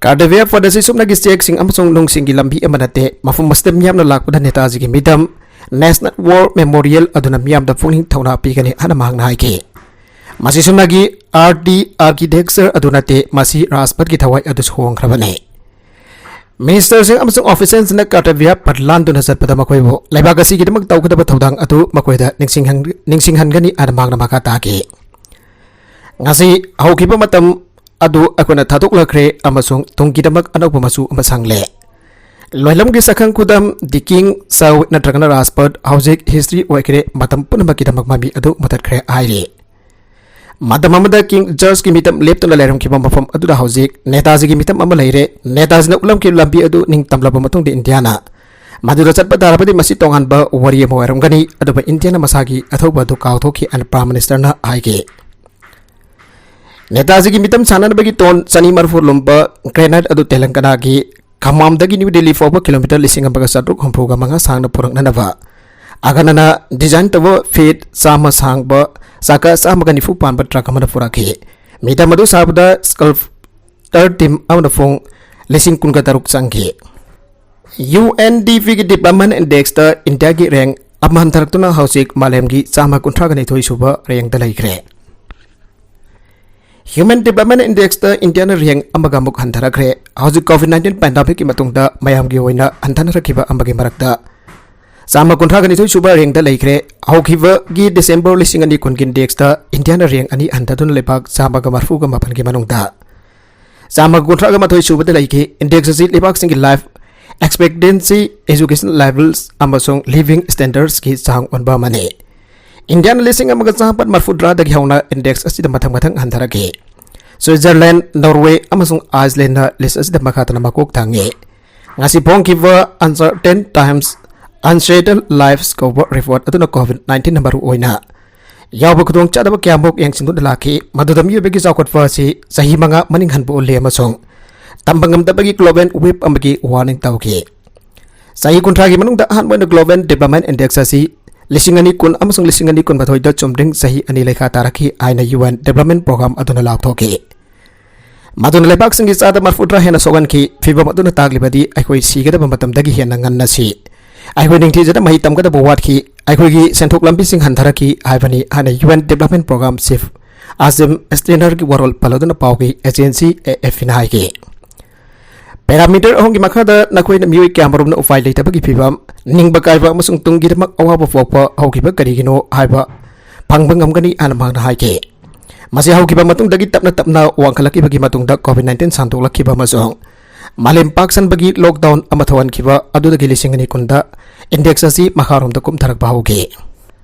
ꯀꯔꯇꯚ꯭ꯌ ꯄꯊ ꯑꯁꯤ ꯁꯨꯞꯅꯒꯤ ꯆꯦꯛꯁꯤꯡ ꯑꯃꯁꯨꯡ ꯅꯨꯡꯁꯤꯡꯒꯤ ꯂꯝꯕꯤ ꯑꯃ ꯅꯠꯇꯦ, ꯃꯐꯝ ꯑꯁꯤꯗ ꯃꯤꯌꯥꯝꯅ ꯂꯥꯛꯄꯗ ꯅꯦꯇꯥꯖꯤꯒꯤ ꯃꯤꯇꯝ, National War Memorial ꯑꯗꯨꯅ ꯃꯤꯌꯥꯝꯗ ꯄꯨꯛꯅꯤꯡ ꯊꯧꯅꯥ ꯄꯤꯒꯅꯤ ꯍꯥꯏꯅ ꯃꯍꯥꯛꯅ ꯍꯥꯏꯈꯤ꯫ ꯃꯁꯤ ꯁꯨꯞꯅꯒꯤ ꯑꯥꯔꯠ ꯑꯥꯔꯀꯤꯇꯦꯛꯆꯔ ꯑꯗꯨ ꯅꯠꯇꯦ, ꯃꯁꯤ ꯔꯥꯖꯄꯊꯀꯤ ꯊꯋꯥꯏ ꯑꯗꯨꯁꯨ ꯍꯣꯡꯈ꯭ꯔꯕꯅꯤ꯫ ꯃꯤꯅꯤꯁꯇꯔꯁꯤꯡ ꯑꯃꯁꯨꯡ ꯑꯣꯐꯤꯁꯤꯌꯦꯜꯁꯤꯡꯅ ꯀꯔꯇꯕ꯭ꯌ ꯄꯊ ꯂꯥꯟꯗꯨꯅ ꯆꯠꯄꯗ ꯃꯈꯣꯏꯕꯨ ꯂꯩꯕꯥꯛ ꯑꯁꯤꯒꯤꯗꯃꯛ ꯇꯧꯒꯗꯕ ꯊꯧꯗꯥꯡ ꯑꯗꯨ ꯃꯈꯣꯏꯗ ꯅꯤꯡꯁꯤꯡꯍꯟ-, ꯅꯤꯡꯁꯤꯡꯍꯟꯒꯅꯤ ꯍꯥꯏꯅ ꯃꯍꯥꯛꯅ ꯃꯈꯥ ꯇꯥꯈꯤ꯫ ꯉꯁꯤ ꯍꯧꯈꯤꯕ ꯃꯇꯝ ꯑꯗꯨ ꯑꯩꯈꯣꯏꯅ ꯊꯥꯗꯣꯛꯂꯈ꯭ꯔꯦ ꯑꯃꯁꯨꯡ ꯇꯨꯡꯒꯤꯗꯃꯛ ꯑꯅꯧꯕ ꯃꯆꯨ ꯑꯃ ꯁꯪꯂꯦ꯫ ꯂꯣꯏꯂꯝꯒꯤ ꯁꯛꯈꯪ ꯈꯨꯗꯝ, ꯗꯤ ꯀꯤꯡ, ꯁꯥꯎ ꯅꯠꯇ꯭ꯔꯒꯅ ꯔꯥꯖꯄꯊ ꯍꯧꯖꯤꯛ ꯍꯤꯁꯇ꯭ꯔꯤ ꯑꯣꯏꯈ꯭ꯔꯦ, ꯃꯇꯝ ꯄꯨꯝꯅꯃꯛꯀꯤꯗꯃꯛ ꯃꯃꯤ ꯑꯗꯨ ꯃꯨꯊꯠꯈ꯭ꯔꯦ ꯍꯥꯏꯔꯤ꯫ ꯃꯇꯝ ꯑꯃꯗ ꯀꯤꯡ ꯖꯣꯔꯖꯀꯤ ꯃꯤꯇꯝ ꯂꯦꯞꯇꯨꯅ ꯂꯩꯔꯝꯈꯤꯕ ꯃꯐꯝ ꯑꯗꯨꯗ ꯍꯧꯖꯤꯛ ꯅꯦꯇꯥꯖꯤꯒꯤ ꯃꯤꯇꯝ ꯑꯃ ꯂꯩꯔꯦ꯫ ꯅꯦꯇꯥꯖꯤꯅ ꯎꯠꯂꯝꯈꯤꯕ ꯂꯝꯕꯤ ꯑꯗꯨ ꯅꯤꯡꯇꯝꯂꯕ ꯃꯇꯨꯡꯗ ꯏꯟꯗꯤꯌꯥꯅ ꯃꯗꯨꯗ ꯆꯠꯄ ꯇꯥꯔꯕꯗꯤ ꯃꯁꯤ ꯇꯣꯉꯥꯟꯕ ꯋꯥꯔꯤ ꯑꯃ ꯑꯣꯏꯔꯝꯒꯅꯤ, ꯑꯗꯨꯕꯨ ꯏꯟꯗꯤꯌꯥꯅ ꯃꯁꯥꯒꯤ ꯑꯊꯧꯕ ꯑꯗꯨ ꯀꯥꯎꯊꯣꯛꯈꯤ ꯍꯥꯏꯅ ꯄ꯭ꯔꯥꯏꯝ ꯃꯤꯅꯤꯁꯇꯔꯅ ꯍꯥꯏꯈꯤ꯫ ꯅꯦꯇꯥꯖꯤꯒꯤ ꯃꯤꯇꯝ ꯁꯥꯟꯅꯅꯕꯒꯤ ꯇꯣꯟ ꯆꯅꯤ ꯃꯔꯤꯐꯨ ꯂꯨꯝꯕ ꯒ꯭ꯔꯦꯅꯦꯠ ꯑꯗꯨ ꯇꯦꯂꯪꯒꯅꯥꯒꯤ ꯈꯝꯃꯥꯝꯗꯒꯤ ꯅ꯭ꯌꯨ ꯗꯤꯜꯂꯤ ꯐꯥꯎꯕ ꯀꯤꯂꯣꯃꯤꯇꯔ ꯂꯤꯁꯤꯡ ꯑꯃꯒ ꯆꯥꯇ꯭ꯔꯨꯛ ꯍꯨꯝꯐꯨꯒ ꯃꯉꯥ ꯁꯥꯡꯅ ꯄꯨꯔꯛꯅꯅꯕ ꯑꯒꯅꯅ ꯗꯤꯖꯥꯏꯟ ꯇꯧꯕ ꯐꯤꯠ ꯆꯥꯝꯃ ꯁꯥꯡꯕ ꯆꯀꯥ ꯆꯥꯝꯃꯒ ꯅꯤꯐꯨ ꯄꯥꯟꯕ ꯇ꯭ꯔꯛ ꯑꯃꯅ ꯄꯨꯔꯛꯈꯤ꯫ ꯃꯤꯇꯝ ꯑꯗꯨ ꯁꯥꯕꯗ ꯁ꯭ꯀꯜꯞꯇꯔ ꯇꯤꯝ ꯑꯃꯅ ꯄꯨꯡ ꯂꯤꯁꯤꯡ ꯀꯨꯟꯒ ꯇꯔꯨꯛ ꯆꯪꯈꯤ꯫ ꯌꯨ ꯑꯦꯟ ꯗꯤ ꯄꯤꯒꯤ ꯗꯤꯕ꯭ꯂꯞꯃꯦꯟ ꯏꯟꯗꯦꯛꯁꯇ ꯏꯟꯗꯤꯌꯥꯒꯤ ꯔꯦꯡ ꯑꯃ ꯍꯟꯊꯔꯛꯇꯨꯅ ꯍꯧꯖꯤꯛ ꯃꯥꯂꯦꯝꯒꯤ ꯆꯥꯝꯃ ꯀꯨꯟꯊ꯭ꯔꯥꯒ ꯅꯤꯊꯣꯏ ꯁꯨꯕ ꯔꯦꯡꯗ ꯂꯩꯈ꯭ꯔꯦ꯫ ꯍ꯭ꯌꯨꯃꯦꯟ ꯗꯤꯕ꯭ꯂꯞꯃꯦꯟ ꯏꯟꯗꯦꯛꯁꯇ ꯏꯟꯗꯤꯌꯥꯅ ꯔꯦꯡ ꯑꯃꯒ ꯑꯃꯨꯛ ꯍꯟꯊꯔꯛꯈ꯭ꯔꯦ꯫ ꯍꯧꯖꯤꯛ ꯀꯣꯚꯤꯗ ꯅꯥꯏꯟꯇꯤꯟ ꯄꯦꯟꯗꯥꯃꯤꯛꯀꯤ ꯃꯇꯨꯡꯗ ꯃꯌꯥꯝꯒꯤ ꯑꯣꯏꯅ ꯍꯟꯊꯅꯔꯛꯈꯤꯕ ꯑꯃꯒꯤ ꯃꯔꯛꯇ ꯆꯥꯝꯃ ꯀꯨꯟꯊ꯭ꯔꯥꯒ ꯅꯤꯊꯣꯏ ꯁꯨꯕ ꯔꯦꯡꯗ ꯂꯩꯈ꯭ꯔꯦ꯫ ꯍꯧꯈꯤꯕꯒꯤ ꯗꯤꯁꯦꯝꯕꯔ ꯂꯤꯁꯤꯡ ꯑꯅꯤ ꯀꯨꯟꯒꯤ ꯏꯟꯗꯦꯛꯁꯇ ꯏꯟꯗꯤꯌꯥꯅ ꯔꯦꯡ ꯑꯅꯤ ꯍꯟꯊꯗꯨꯅ ꯂꯩꯕꯥꯛ ꯆꯥꯝꯃꯒ ꯃꯔꯤꯐꯨꯒ ꯃꯥꯄꯟꯒꯤ ꯃꯅꯨꯡꯗ ꯆꯥꯝꯃꯒ ꯀꯨꯟꯊ꯭ꯔꯥꯒ ꯃꯥꯊꯣꯏ ꯁꯨꯕꯗ ꯂꯩꯈꯤ꯫ ꯏꯟꯗꯦꯛꯁ ꯑꯁꯤ ꯂꯩꯕꯥꯛꯁꯤꯡꯒꯤ ꯂꯥꯏꯐ ꯑꯦꯛꯁꯄꯦꯛꯇꯦꯟꯁꯤ, ꯑꯦꯖꯨꯀꯦꯁꯟ ꯂꯦꯚꯦꯜꯁ ꯑꯃꯁꯨꯡ ꯂꯤꯚꯤꯡ ꯁ꯭ꯇꯦꯟꯗꯔꯗꯁꯀꯤ ꯆꯥꯡ ꯑꯣꯟꯕ ꯑꯃꯅꯤ꯫ ꯏꯟꯗꯤꯌꯥꯅ ꯂꯤꯁꯤꯡ ꯑꯃꯒ ꯆꯥꯃꯥꯄꯟ ꯃꯔꯤꯐꯨꯇꯔꯥꯗꯒꯤ ꯍꯧꯅ ꯏꯟꯗꯦꯛꯁ ꯑꯁꯤꯗ ꯃꯊꯪ ꯃꯊꯪ ꯍꯟꯊꯔꯛꯈꯤ꯫ ꯁ꯭ꯋꯤꯠꯖꯔꯂꯦꯟꯗ, ꯅꯣꯔꯋꯦ ꯑꯃꯁꯨꯡ ꯑꯥꯏꯁꯂꯦꯟꯗꯅ ꯂꯤꯁ ꯑꯁꯤꯗ ꯃꯈꯥ ꯇꯥꯅ ꯃꯀꯣꯛ ꯊꯪꯉꯤ꯫ ꯉꯁꯤ ꯐꯣꯡꯈꯤꯕ Uncertain Times, Unsettled Lives ꯀꯧꯕ ꯔꯤꯄꯣꯔꯠ ꯑꯗꯨꯅ ꯀꯣꯚꯤꯗ ꯅꯥꯏꯟꯇꯤꯟꯅ ꯃꯔꯨ ꯑꯣꯏꯅ ꯌꯥꯎꯕ ꯈꯨꯗꯣꯡꯆꯥꯗꯕ ꯀꯌꯥꯃꯨꯛ ꯌꯦꯡꯁꯤꯟꯗꯨꯅ ꯂꯥꯛꯈꯤ, ꯃꯗꯨꯗ ꯃꯤꯑꯣꯏꯕꯒꯤ ꯆꯥꯎꯈꯠꯄ ꯑꯁꯤ ꯆꯍꯤ ꯃꯉꯥ ꯃꯅꯤꯡ ꯍꯟꯕ ꯎꯠꯂꯤ ꯑꯃꯁꯨꯡ ꯇꯝꯕ ꯉꯝꯗꯕꯒꯤ ꯒ꯭ꯂꯣꯕꯦꯜ ꯋꯦꯕ ꯑꯃꯒꯤ ꯋꯥꯔꯅꯤꯡ ꯇꯧꯈꯤ꯫ ꯆꯍꯤ ꯀꯨꯟꯊ꯭ꯔꯥꯒꯤ ꯃꯅꯨꯡꯗ ꯑꯍꯥꯟꯕ ꯑꯣꯏꯅ ꯒ꯭ꯂꯣꯕꯦꯜ ꯗꯤꯕ꯭ꯂꯞꯃꯦꯟ ꯏꯟꯗꯦꯛꯁ ꯑꯁꯤ ꯂꯤꯁꯤꯡ ꯑꯅꯤ ꯀꯨꯟ ꯑꯃꯁꯨꯡ ꯂꯤꯁꯤꯡ ꯑꯅꯤ ꯀꯨꯟꯃꯥꯊꯣꯏꯗ ꯆꯨꯝꯗ꯭ꯔꯤꯡ ꯆꯍꯤ ꯑꯅꯤ ꯂꯩꯈꯥ ꯇꯥꯔꯛꯈꯤ ꯍꯥꯏꯅ ꯌꯨ ꯑꯦꯟ ꯗꯤꯕ꯭ꯂꯞꯃꯦꯟ ꯄ꯭ꯔꯣꯒ꯭ꯔꯥꯝ ꯑꯗꯨꯅ ꯂꯥꯎꯊꯣꯛꯈꯤ꯫ ꯃꯗꯨꯅ ꯂꯩꯕꯥꯛꯁꯤꯡꯒꯤ ꯆꯥꯗ ꯃꯔꯤꯐꯨꯇꯔꯥ ꯍꯦꯟꯅ ꯁꯣꯛꯍꯟꯈꯤ꯫ ꯐꯤꯚꯝ ꯑꯗꯨꯅ ꯇꯥꯛꯂꯤꯕꯗꯤ ꯑꯩꯈꯣꯏ ꯁꯤꯒꯗꯕ ꯃꯇꯝꯗꯒꯤ ꯍꯦꯟꯅ ꯉꯟꯅ ꯁꯤ꯫ ꯑꯩꯈꯣꯏ ꯅꯤꯡꯊꯤꯖꯅ ꯃꯍꯩ ꯇꯝꯒꯗꯕ ꯋꯥꯠꯈꯤ꯫ ꯑꯩꯈꯣꯏꯒꯤ ꯁꯦꯟꯊꯣꯛ ꯂꯝꯕꯤꯁꯤꯡ ꯍꯟꯊꯔꯛꯈꯤ ꯍꯥꯏꯕꯅꯤ ꯍꯥꯏꯅ U N development programme chief Achim ꯁ꯭ꯇꯦꯅꯔꯒꯤ ꯋꯥꯔꯣꯜ ꯄꯜꯂꯗꯨꯅ ꯄꯥꯎꯒꯤ ꯑꯦꯖꯦꯟꯁꯤ ꯑꯦ ꯑꯦꯐ ꯄꯤꯅ ꯍꯥꯏꯈꯤ꯫ ꯄꯦꯔꯥꯃꯤꯇꯔ ꯑꯍꯨꯝꯒꯤ ꯃꯈꯥꯗ ꯅꯈꯣꯏꯅ ꯃꯤꯑꯣꯏ ꯀꯌꯥꯃꯔꯨꯝꯅ ꯎꯄꯥꯏ ꯂꯩꯇꯕꯒꯤ ꯐꯤꯚꯝ, ꯅꯤꯡꯕ ꯀꯥꯏꯕ ꯑꯃꯁꯨꯡ ꯇꯨꯡꯒꯤꯗꯃꯛ ꯑꯋꯥꯕ ꯄꯣꯛꯄ ꯍꯧꯈꯤꯕ ꯀꯔꯤꯒꯤꯅꯣ ꯍꯥꯏꯕ ꯐꯪꯕ ꯉꯝꯒꯅꯤ ꯍꯥꯏꯅ ꯃꯍꯥꯛꯅ ꯍꯥꯏꯈꯤ꯫ ꯃꯁꯤ ꯍꯧꯈꯤꯕ ꯃꯇꯨꯡꯗꯒꯤ ꯇꯞꯅ ꯇꯞꯅ ꯋꯥꯡꯈꯠꯂꯛꯈꯤꯕꯒꯤ ꯃꯇꯨꯡꯗ COVID nineteen ꯁꯟꯗꯣꯛꯂꯛꯈꯤꯕ ꯑꯃꯁꯨꯡ ꯃꯥꯂꯦꯝ ꯄꯥꯛ ꯁꯟꯕꯒꯤ ꯂꯣꯛꯗꯥꯎꯟ ꯑꯃ ꯊꯣꯛꯍꯟꯈꯤꯕ ꯑꯗꯨꯗꯒꯤ ꯂꯤꯁꯤꯡ ꯑꯅꯤ ꯀꯨꯟꯗ ꯏꯟꯗꯦꯛꯁ ꯑꯁꯤ ꯃꯈꯥꯔꯣꯝꯗ ꯀꯨꯝꯊꯔꯛꯄ ꯍꯧꯈꯤ꯫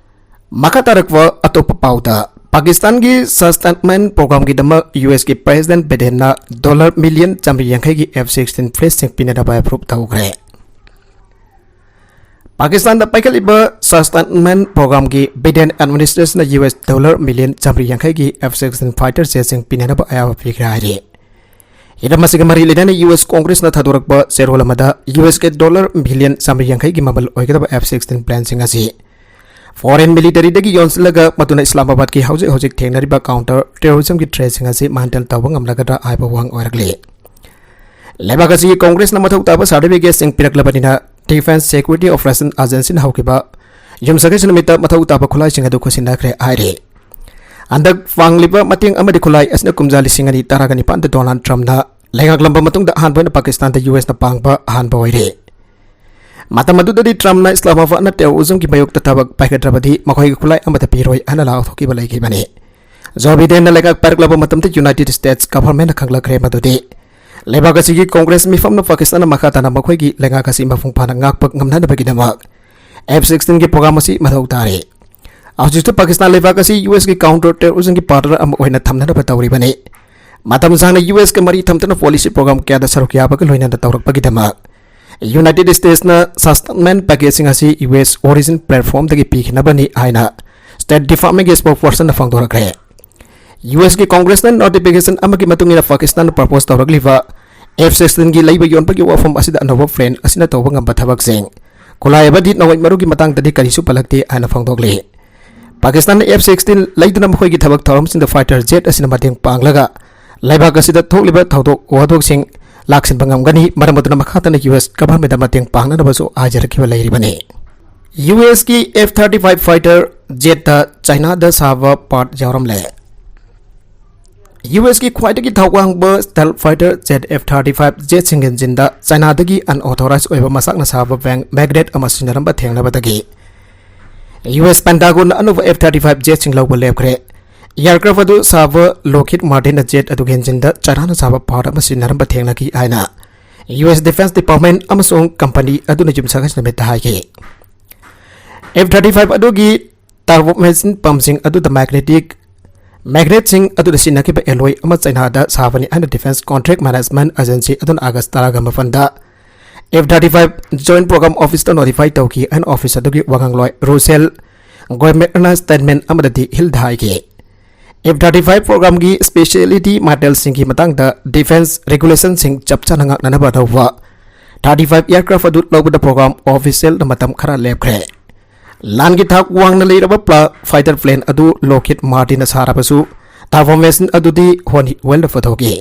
ꯃꯈꯥ ꯇꯥꯔꯛꯄ ꯑꯇꯣꯞꯄ ꯄꯥꯎꯗ, ꯄꯥꯀꯤꯁꯇꯥꯟꯒꯤ ꯁꯁꯇꯦꯟꯃꯦꯟ ꯄ꯭ꯔꯣꯒ꯭ꯔꯥꯝꯒꯤꯗꯃꯛ ꯌꯨ ꯑꯦꯁꯀꯤ ꯄ꯭ꯔꯦꯁꯤꯗꯦꯟ ꯕꯥꯏꯗꯦꯟꯅ ꯗꯣꯂꯔ ꯃꯤꯂꯤꯌꯟ ꯆꯥꯃꯔꯤ ꯌꯥꯡꯈꯩꯒꯤ ꯑꯦꯐ ꯁꯤꯛꯁꯇꯤꯟ ꯐꯥꯏꯇꯔ ꯖꯦꯠꯁꯤꯡ ꯄꯤꯅꯅꯕ ꯑꯦꯄ꯭ꯔꯨꯞ ꯇꯧꯈ꯭ꯔꯦ꯫ ꯄꯥꯀꯤꯁꯇꯥꯟꯗ ꯄꯥꯏꯈꯠꯂꯤꯕ ꯁꯁꯇꯦꯟꯃꯦꯟ ꯄ꯭ꯔꯣꯒ꯭ꯔꯥꯝꯒꯤ ꯕꯥꯏꯗꯦꯟ ꯑꯦꯗꯃꯤꯅꯤꯁꯇ꯭ꯔꯦꯁꯟꯅ ꯌꯨ ꯑꯦꯁ ꯗꯣꯂꯔ ꯃꯤꯂꯤꯌꯟ ꯆꯥꯃꯔꯤ ꯌꯥꯡꯈꯩꯒꯤ ꯑꯦꯐ ꯁꯤꯛꯁꯇꯤꯟ ꯐꯥꯏꯇꯔ ꯖꯦꯠꯁꯤꯡ ꯄꯤꯅꯅꯕ ꯑꯌꯥꯕ ꯄꯤꯈ꯭ꯔꯦ ꯍꯥꯏꯔꯤ꯫ ꯍꯤꯔꯝ ꯑꯁꯤꯒ ꯃꯔꯤ ꯂꯩꯅꯅ ꯌꯨ ꯑꯦꯁ ꯀꯣꯡꯒ꯭ꯔꯦꯁꯅ ꯊꯥꯗꯣꯔꯛꯄ ꯆꯦꯔꯣꯜ ꯑꯃꯗ ꯌꯨ ꯑꯦꯁꯀꯤ ꯗꯣꯂꯔ ꯃꯤꯂꯤꯌꯟ ꯆꯥꯃꯔꯤ ꯌꯥꯡꯈꯩꯒꯤ ꯃꯃꯜ ꯑꯣꯏꯒꯗꯕ ꯑꯦꯐ ꯁꯤꯛꯁꯇꯤꯟ ꯄ꯭ꯂꯦꯟꯁꯤꯡ ꯑꯁꯤ ꯐꯣꯔꯦꯟ ꯃꯤꯂꯤꯇꯔꯤꯗꯒꯤ ꯌꯣꯟꯁꯤꯜꯂꯒ ꯃꯗꯨꯅ ꯏꯁꯂꯥꯃꯥꯕꯥꯗꯀꯤ ꯍꯧꯖꯤꯛ ꯍꯧꯖꯤꯛ ꯊꯦꯡꯅꯔꯤꯕ ꯀꯥꯎꯟꯇꯔ ꯇꯦꯔꯣꯔꯤꯖꯝꯒꯤ ꯊ꯭ꯔꯦꯠꯁꯤꯡ ꯑꯁꯤ ꯃꯥꯟꯇꯦꯜ ꯇꯧꯕ ꯉꯝꯂꯒꯗ꯭ꯔꯥ ꯍꯥꯏꯕ ꯋꯥꯍꯪ ꯑꯣꯏꯔꯛꯂꯤ꯫ ꯂꯩꯕꯥꯛ ꯑꯁꯤꯒꯤ ꯀꯣꯡꯒ꯭ꯔꯦꯁꯅ ꯃꯊꯧ ꯇꯥꯕ ꯁꯥꯔꯇꯤꯐꯤꯀꯦꯠꯁꯤꯡ ꯄꯤꯔꯛꯂꯕꯅꯤꯅ, ꯗꯤꯐꯦꯟꯁ ꯁꯦꯀ꯭ꯌꯨꯔꯤꯇꯤ ꯑꯣꯄꯔꯦꯁꯟ ꯑꯦꯖꯦꯟꯁꯤꯅ ꯍꯧꯈꯤꯕ ꯌꯨꯝꯁꯀꯩꯁ ꯅꯨꯃꯤꯠꯇ ꯃꯊꯧ ꯇꯥꯕ ꯈꯨꯠꯂꯥꯏꯁꯤꯡ ꯑꯗꯨ ꯈꯨꯠꯁꯤꯟꯅꯈ꯭ꯔꯦ ꯍꯥꯏꯔꯤ꯫ ꯍꯟꯗꯛ ꯐꯪꯂꯤꯕ ꯃꯇꯦꯡ ꯑꯃꯗꯤ ꯈꯨꯠꯂꯥꯏ ꯑꯁꯤꯅ ꯀꯨꯝꯖꯥ ꯂꯤꯁꯤꯡ ꯑꯅꯤ ꯇꯔꯥꯒ ꯅꯤꯄꯥꯟꯗ ꯗꯣꯅꯥꯜꯗ ꯇ꯭ꯔꯝꯞꯅ ꯂꯩꯉꯥꯛꯂꯝꯕ ꯃꯇꯨꯡꯗ ꯑꯍꯥꯟꯕ ꯑꯣꯏꯅ ꯄꯥꯀꯤꯁꯇꯥꯟꯗ ꯌꯨ ꯑꯦꯁꯅ ꯄꯥꯡꯕ ꯑꯍꯥꯟꯕ ꯑꯣꯏꯔꯦ꯫ ꯃꯇꯝ ꯑꯗꯨꯗꯗꯤ ꯇ꯭ꯔꯝꯞꯅ ꯏꯁꯂꯥꯃꯥꯕꯥꯗꯅ ꯇꯦꯔꯣꯔꯤꯖꯝꯒꯤ ꯃꯥꯌꯣꯛꯇ ꯊꯕꯛ ꯄꯥꯏꯈꯠꯇ꯭ꯔꯕꯗꯤ ꯃꯈꯣꯏꯒꯤ ꯈꯨꯠꯂꯥꯏ ꯑꯃꯠꯇ ꯄꯤꯔꯣꯏ ꯍꯥꯏꯅ ꯂꯥꯎꯊꯣꯛꯈꯤꯕ ꯂꯩꯈꯤꯕꯅꯤ꯫ ꯖꯣ ꯕꯥꯏꯗꯦꯟꯅ ꯂꯩꯉꯥꯛ ꯄꯥꯏꯔꯛꯂꯕ ꯃꯇꯝꯗ ꯌꯨꯅꯥꯏꯇꯦꯗ ꯁ꯭ꯇꯦꯠꯁ ꯒꯚꯔꯟꯃꯦꯟꯠꯅ ꯈꯪꯂꯛꯈ꯭ꯔꯦ ꯃꯗꯨꯗꯤ ꯂꯩꯕꯥꯛ ꯑꯁꯤꯒꯤ ꯀꯣꯡꯒ꯭ꯔꯦꯁ ꯃꯤꯐꯝꯅ ꯄꯥꯀꯤꯁꯇꯥꯟꯅ ꯃꯈꯥ ꯇꯥꯅ ꯃꯈꯣꯏꯒꯤ ꯂꯩꯉꯥꯛ ꯑꯁꯤ ꯃꯄꯨꯡ ꯐꯥꯅ ꯉꯥꯛꯄ ꯉꯝꯅꯅꯕꯒꯤꯗꯃꯛ ꯑꯦꯐ ꯁꯤꯛꯁꯇꯤꯟꯒꯤ ꯄ꯭ꯔꯣꯒ꯭ꯔꯥꯝ ꯑꯁꯤ ꯃꯊꯧ ꯇꯥꯔꯦ꯫ ꯍꯧꯖꯤꯛꯇ ꯄꯥꯀꯤꯁꯇꯥꯟ ꯂꯩꯕꯥꯛ ꯑꯁꯤ ꯌꯨ ꯑꯦꯁꯀꯤ ꯀꯥꯎꯟꯇꯔ ꯇꯦꯔꯣꯔꯤꯖꯝꯒꯤ ꯄꯥꯔꯠꯅꯔ ꯑꯃ ꯑꯣꯏꯅ ꯊꯝꯅꯅꯕ ꯇꯧꯔꯤꯕꯅꯤ꯫ ꯃꯇꯝ ꯁꯥꯡꯅ ꯌꯨ ꯑꯦꯁꯀ ꯃꯔꯤ ꯊꯝꯗꯨꯅ ꯄꯣꯂꯤꯁꯤ ꯄ꯭ꯔꯣꯒ꯭ꯔꯥꯝ ꯀꯌꯥꯗ ꯁꯔꯨꯛ ꯌꯥꯕꯒ ꯂꯣꯏꯅꯅ ꯇꯧꯔꯛꯄꯒꯤꯗꯃꯛ ꯌꯨꯅꯥꯏꯇꯦꯗ ꯁ꯭ꯇꯦꯠꯁꯅ ꯁꯁꯇꯦꯟꯃꯦꯟ ꯄꯦꯀꯦꯖꯁꯤꯡ ꯑꯁꯤ ꯌꯨ ꯑꯦꯁ ꯑꯣꯔꯤꯖꯤꯟ ꯄ꯭ꯂꯦꯠꯐꯣꯔꯝꯗꯒꯤ ꯄꯤꯈꯤꯅꯕꯅꯤ ꯍꯥꯏꯅ ꯁ꯭ꯇꯦꯠ ꯗꯤꯄꯥꯔꯠꯃꯦꯟꯠꯀꯤ ꯁ꯭ꯄꯣꯛꯁꯄꯔꯁꯟꯅ ꯐꯣꯡꯗꯣꯔꯛꯈ꯭ꯔꯦ꯫ ꯌꯨ ꯑꯦꯁꯀꯤ ꯀꯣꯡꯒ꯭ꯔꯦꯁꯅ ꯅꯣꯇꯤꯐꯤꯀꯦꯁꯟ ꯑꯃꯒꯤ ꯃꯇꯨꯡ ꯏꯟꯅ ꯄꯥꯀꯤꯁꯇꯥꯟꯅ ꯄ꯭ꯔꯄꯣꯖ ꯇꯧꯔꯛꯂꯤꯕ ꯑꯦꯐ ꯁꯤꯛꯁꯇꯤꯟꯒꯤ ꯂꯩꯕ ꯌꯣꯟꯕꯒꯤ ꯋꯥꯐꯝ ꯑꯁꯤꯗ ꯑꯅꯧꯕ ꯄ꯭ꯂꯦꯟ ꯑꯁꯤꯅ ꯇꯧꯕ ꯉꯝꯕ ꯊꯕꯛꯁꯤꯡ, ꯈꯨꯠꯂꯥꯏ ꯑꯃꯗꯤ ꯅꯣꯡꯃꯩ ꯃꯔꯨꯒꯤ ꯃꯇꯥꯡꯗꯗꯤ ꯀꯔꯤꯁꯨ ꯄꯜꯂꯛꯇꯦ ꯍꯥꯏꯅ ꯐꯣꯡꯗꯣꯛꯂꯤ꯫ ꯄꯥꯀꯤꯁꯇꯥꯟꯅ ꯑꯦꯐ ꯁꯤꯛꯁꯇꯤꯟ ꯂꯩꯗꯨꯅ ꯃꯈꯣꯏꯒꯤ ꯊꯕꯛ ꯊꯧꯔꯝꯁꯤꯡꯗ ꯐꯥꯏꯇꯔ ꯖꯦꯠ ꯑꯁꯤꯅ ꯃꯇꯦꯡ ꯄꯥꯡꯂꯒ ꯂꯩꯕꯥꯛ ꯑꯁꯤꯗ ꯊꯣꯛꯂꯤꯕ ꯊꯧꯗꯣꯛ ꯋꯥꯊꯣꯛꯁꯤꯡ ꯂꯥꯛꯁꯤꯟꯕ ꯉꯝꯒꯅꯤ꯫ ꯃꯔꯝ ꯑꯗꯨꯅ ꯃꯈꯥ ꯇꯥꯅ ꯌꯨ ꯑꯦꯁ ꯒꯚꯔꯟꯃꯦꯟꯠꯇ ꯃꯇꯦꯡ ꯄꯥꯡꯅꯅꯕꯁꯨ ꯍꯥꯏꯖꯔꯛꯈꯤꯕ ꯂꯩꯔꯤꯕꯅꯤ꯫ ꯌꯨ ꯑꯦꯁꯀꯤ ꯑꯦꯐ ꯊꯥꯔꯇꯤ ꯐꯥꯏꯚ ꯐꯥꯏꯇꯔ ꯖꯦꯠꯇ ꯆꯥꯏꯅꯥꯗ ꯁꯥꯕ ꯄꯥꯔꯠ ꯌꯥꯎꯔꯝꯂꯦ꯫ ꯌꯨ ꯑꯦꯁꯀꯤ ꯈ꯭ꯋꯥꯏꯗꯒꯤ ꯊꯧ ꯋꯥꯡꯕ stealth fighter jet F thirty five jetꯁꯤꯡ engine ꯗ ꯆꯥꯏꯅꯥꯗꯒꯤ unauthorized ꯑꯣꯏꯕ ꯃꯁꯥꯛꯅ ꯁꯥꯕ ꯕꯦꯡ magnet ꯑꯃ ꯁꯤꯖꯤꯟꯅꯔꯝꯕ ꯊꯦꯡꯅꯕꯗꯒꯤ ꯌꯨ ꯑꯦꯁ Pentagon ꯅ ꯑꯅꯧꯕ F thirty five jetꯁꯤꯡ ꯂꯧꯕ ꯂꯦꯞꯈ꯭ꯔꯦ꯫ Aircraft ꯑꯗꯨ ꯁꯥꯕ Lockheed Martin ꯅ jet ꯑꯗꯨꯒꯤ engine ꯗ ꯆꯥꯏꯅꯥꯅ ꯁꯥꯕ part ꯑꯃ ꯁꯤꯖꯤꯟꯅꯔꯝꯕ ꯊꯦꯡꯅꯈꯤ ꯍꯥꯏꯅ ꯌꯨ ꯑꯦꯁ Defense Department ꯑꯃꯁꯨꯡ company ꯑꯗꯨꯅ ꯌꯨꯝꯁꯀꯩꯁ ꯅꯨꯃꯤꯠꯇ ꯍꯥꯏꯈꯤ꯫ F thirty five ꯑꯗꯨꯒꯤ turbo machine pumpꯁꯤꯡ ꯑꯗꯨꯗ magnetic magnetꯁꯤꯡ ꯑꯗꯨꯗ ꯁꯤꯖꯤꯟꯅꯈꯤꯕ alloy ꯑꯃ ꯆꯥꯏꯅꯥꯗ ꯁꯥꯕꯅꯤ ꯍꯥꯏꯅ Defense Contract Management Agency ꯑꯗꯨꯅ August ꯇꯔꯥꯒ ꯃꯥꯄꯟꯗ F thirty five Joint Program Office ꯇ notify ꯇꯧꯈꯤ ꯍꯥꯏꯅ office ꯑꯗꯨꯒꯤ ꯋꯥꯉꯥꯡꯂꯣꯏ Russell Goymer ꯅ statement ꯑꯃꯗꯗꯤ Hill ꯗ ꯍꯥꯏꯈꯤ꯫ F thirty five program ꯒꯤ specialty material ꯁꯤꯡꯒꯤ ꯃꯇꯥꯡꯗ defense regulation ꯁꯤꯡ ꯆꯞ ꯆꯥꯅ ꯉꯥꯛꯅꯅꯕ ꯑꯅꯧꯕ thirty five aircraft ꯑꯗꯨ ꯂꯧꯕꯗ program official ꯅ ꯃꯇꯝ ꯈꯔ ꯂꯦꯞꯈ꯭ꯔꯦ꯫ ꯂꯥꯟꯒꯤ ꯊꯥꯛ ꯋꯥꯡꯅ ꯂꯩꯔꯕ pla-, fighter plane ꯑꯗꯨ Lockheed Martin ꯅ ꯁꯥꯔꯕꯁꯨ, turbo machine ꯑꯗꯨꯗꯤ Honeywell ꯅ ꯄꯨꯊꯣꯛꯈꯤ꯫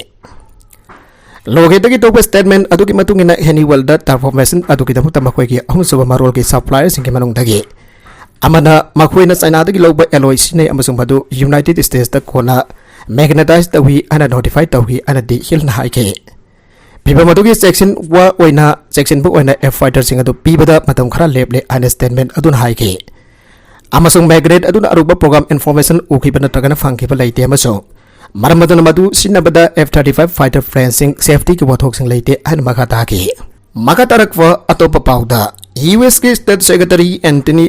Lockheed ꯇꯒꯤ ꯊꯣꯛꯄ statement ꯑꯗꯨꯒꯤ ꯃꯇꯨꯡ ꯏꯟꯅ, Honeywell ꯗ turbo machine ꯑꯗꯨꯒꯤꯗꯃꯛꯇ ꯃꯈꯣꯏꯒꯤ ꯑꯍꯨꯝꯁꯨꯕ ꯃꯔꯣꯜꯒꯤ supplier ꯁꯤꯡꯒꯤ ꯃꯅꯨꯡꯗꯒꯤ ꯑꯃꯅ ꯃꯈꯣꯏꯅ ꯆꯥꯏꯅꯥꯗꯒꯤ ꯂꯧꯕ alloy ꯁꯤꯖꯤꯟꯅꯩ ꯑꯃꯁꯨꯡ ꯃꯗꯨ United States ꯇ ꯀꯣꯟꯅ magnetize ꯇꯧꯏ ꯍꯥꯏꯅ notify ꯇꯧꯈꯤ ꯍꯥꯏꯅꯗꯤ Hill ꯅ ꯍꯥꯏꯈꯤ꯫ ꯐꯤꯚꯝ ꯑꯗꯨꯒꯤ ꯆꯦꯛꯁꯤꯟꯕ ꯑꯣꯏꯅ, ꯆꯦꯛꯁꯤꯟꯕ ꯑꯣꯏꯅ F fighter ꯁꯤꯡ ꯑꯗꯨ ꯄꯤꯕꯗ ꯃꯇꯝ ꯈꯔ ꯂꯦꯞꯂꯦ ꯍꯥꯏꯅ statement ꯑꯗꯨꯅ ꯍꯥꯏꯈꯤ꯫ ꯑꯃꯁꯨꯡ magnet ꯑꯗꯨꯅ ꯑꯔꯨꯕ program information ꯎꯈꯤꯕ ꯅꯠꯇ꯭ꯔꯒꯅ ꯐꯪꯈꯤꯕ ꯂꯩꯇꯦ ꯑꯃꯁꯨꯡ ꯃꯔꯝ ꯑꯗꯨꯅ ꯃꯗꯨ ꯁꯤꯖꯤꯟꯅꯕꯗ F thirty five fighter plane ꯁꯤꯡ safety ꯒꯤ ꯋꯥꯊꯣꯛꯁꯤꯡ ꯂꯩꯇꯦ ꯍꯥꯏꯅ ꯃꯈꯥ ꯇꯥꯈꯤ꯫ ꯃꯈꯥ ꯇꯥꯔꯛꯄ ꯑꯇꯣꯞꯄ ꯄꯥꯎꯗ, ꯌꯨ ꯑꯦꯁ ꯀꯤ State Secretary Antony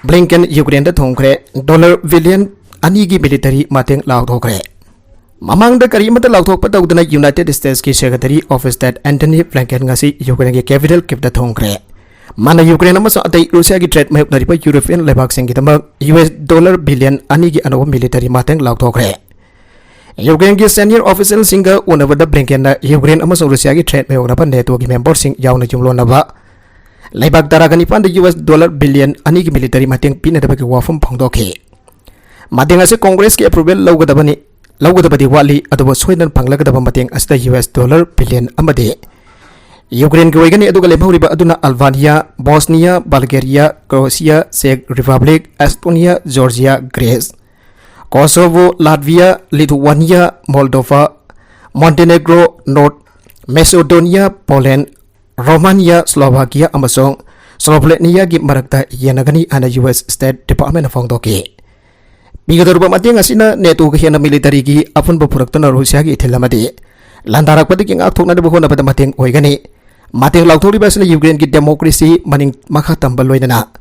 Blinken ꯌꯨꯀ꯭ꯔꯦꯟꯗ ꯊꯨꯡꯈ꯭ꯔꯦ꯫ Dollar billion ꯑꯅꯤꯒꯤ military ꯃꯇꯦꯡ ꯂꯥꯎꯊꯣꯛꯈ꯭ꯔꯦ꯫ ꯃꯃꯥꯡꯗ ꯀꯔꯤ ꯑꯃꯠꯇ ꯂꯥꯎꯊꯣꯛꯄ ꯇꯧꯗꯅ United States ꯀꯤ Secretary of State Antony Blinken ꯉꯁꯤ ꯌꯨꯀ꯭ꯔꯦꯟꯒꯤ capital Kyiv ꯇ ꯊꯨꯡꯈ꯭ꯔꯦ꯫ ꯃꯥꯅ ꯌꯨꯀ꯭ꯔꯦꯟ ꯑꯃꯁꯨꯡ ꯑꯇꯩ ꯔꯨꯁꯤꯌꯥꯒꯤ trade ꯃꯥꯌꯣꯛꯅꯔꯤꯕ European ꯂꯩꯕꯥꯛꯁꯤꯡꯒꯤꯗꯃꯛ ꯌꯨ ꯑꯦꯁ dollar billion ꯑꯅꯤꯒꯤ ꯑꯅꯧꯕ military ꯃꯇꯦꯡ ꯂꯥꯎꯊꯣꯛꯈ꯭ꯔꯦ꯫ ꯌꯨꯀ꯭ꯔꯦꯟꯒꯤ senior official ꯁꯤꯡꯒ ꯎꯅꯕꯗ Blinken ꯅ ꯌꯨꯀ꯭ꯔꯦꯟ ꯑꯃꯁꯨꯡ ꯔꯨꯁꯤꯌꯥꯒꯤ trade ꯃꯥꯌꯣꯛꯅꯕ ꯅꯦꯇꯣꯒꯤ member ꯁꯤꯡ ꯌꯥꯎꯅ ꯌꯨꯝꯂꯣꯟꯅꯕ ꯂꯩꯕꯥꯛ ꯇꯔꯥꯒ ꯅꯤꯄꯥꯟꯗ ꯌꯨ ꯑꯦꯁ dollar billion ꯑꯅꯤꯒꯤ military ꯃꯇꯦꯡ ꯄꯤꯅꯅꯕꯒꯤ ꯋꯥꯐꯝ ꯐꯣꯡꯗꯣꯛꯈꯤ꯫ ꯃꯇꯦꯡ ꯑꯁꯤ Congress ꯀꯤ approval ꯂꯧꯒꯗꯕꯅꯤ, ꯂꯧꯒꯗꯕꯗꯤ ꯋꯥꯠꯂꯤ, ꯑꯗꯨꯕꯨ ꯁꯣꯏꯗꯅ ꯐꯪꯂꯒꯗꯕ ꯃꯇꯦꯡ ꯑꯁꯤꯗ ꯌꯨ ꯑꯦꯁ dollar billion ꯑꯃꯗꯤ ꯌꯨꯀ꯭ꯔꯦꯟꯒꯤ ꯑꯣꯏꯒꯅꯤ, ꯑꯗꯨꯒ ꯂꯦꯝꯍꯧꯔꯤꯕ ꯑꯗꯨꯅ Albania, Bosnia, Bulgaria, Croatia, Czech Republic, Estonia, Georgia, Greece, Kosovo, Latvia, Lithuania, Moldova, Montenegro, North Macedonia, Poland, Romania, Slovakia ꯑꯃꯁꯨꯡ Sloveniaꯒꯤ ꯃꯔꯛꯇ ꯌꯦꯟꯅꯒꯅꯤ ꯍꯥꯏꯅ ꯌꯨ ꯑꯦꯁ State Departmentꯅ ꯐꯣꯡꯗꯣꯛꯈꯤ꯫ ꯄꯤꯒꯗꯧꯔꯤꯕ ꯃꯇꯦꯡ ꯑꯁꯤꯅ NATOꯒ ꯍꯦꯟꯅ militaryꯒꯤ ꯑꯄꯨꯟꯕ ꯄꯨꯔꯛꯇꯨꯅ ꯔꯨꯁꯤꯌꯥꯒꯤ ꯏꯊꯤꯜ ꯑꯃꯗꯤ ꯂꯥꯟꯗꯥꯔꯛꯄꯗꯒꯤ ꯉꯥꯛꯊꯣꯛꯅꯅꯕ ꯍꯣꯠꯅꯕꯗ ꯃꯇꯦꯡ ꯑꯣꯏꯒꯅꯤ꯫ ꯃꯇꯦꯡ ꯂꯥꯎꯊꯣꯛꯂꯤꯕ ꯑꯁꯤꯅ ꯌꯨꯀ꯭ꯔꯦꯟꯒꯤ democracy ꯃꯅꯤꯡ ꯃꯈꯥ ꯇꯝꯕ ꯂꯣꯏꯅꯅ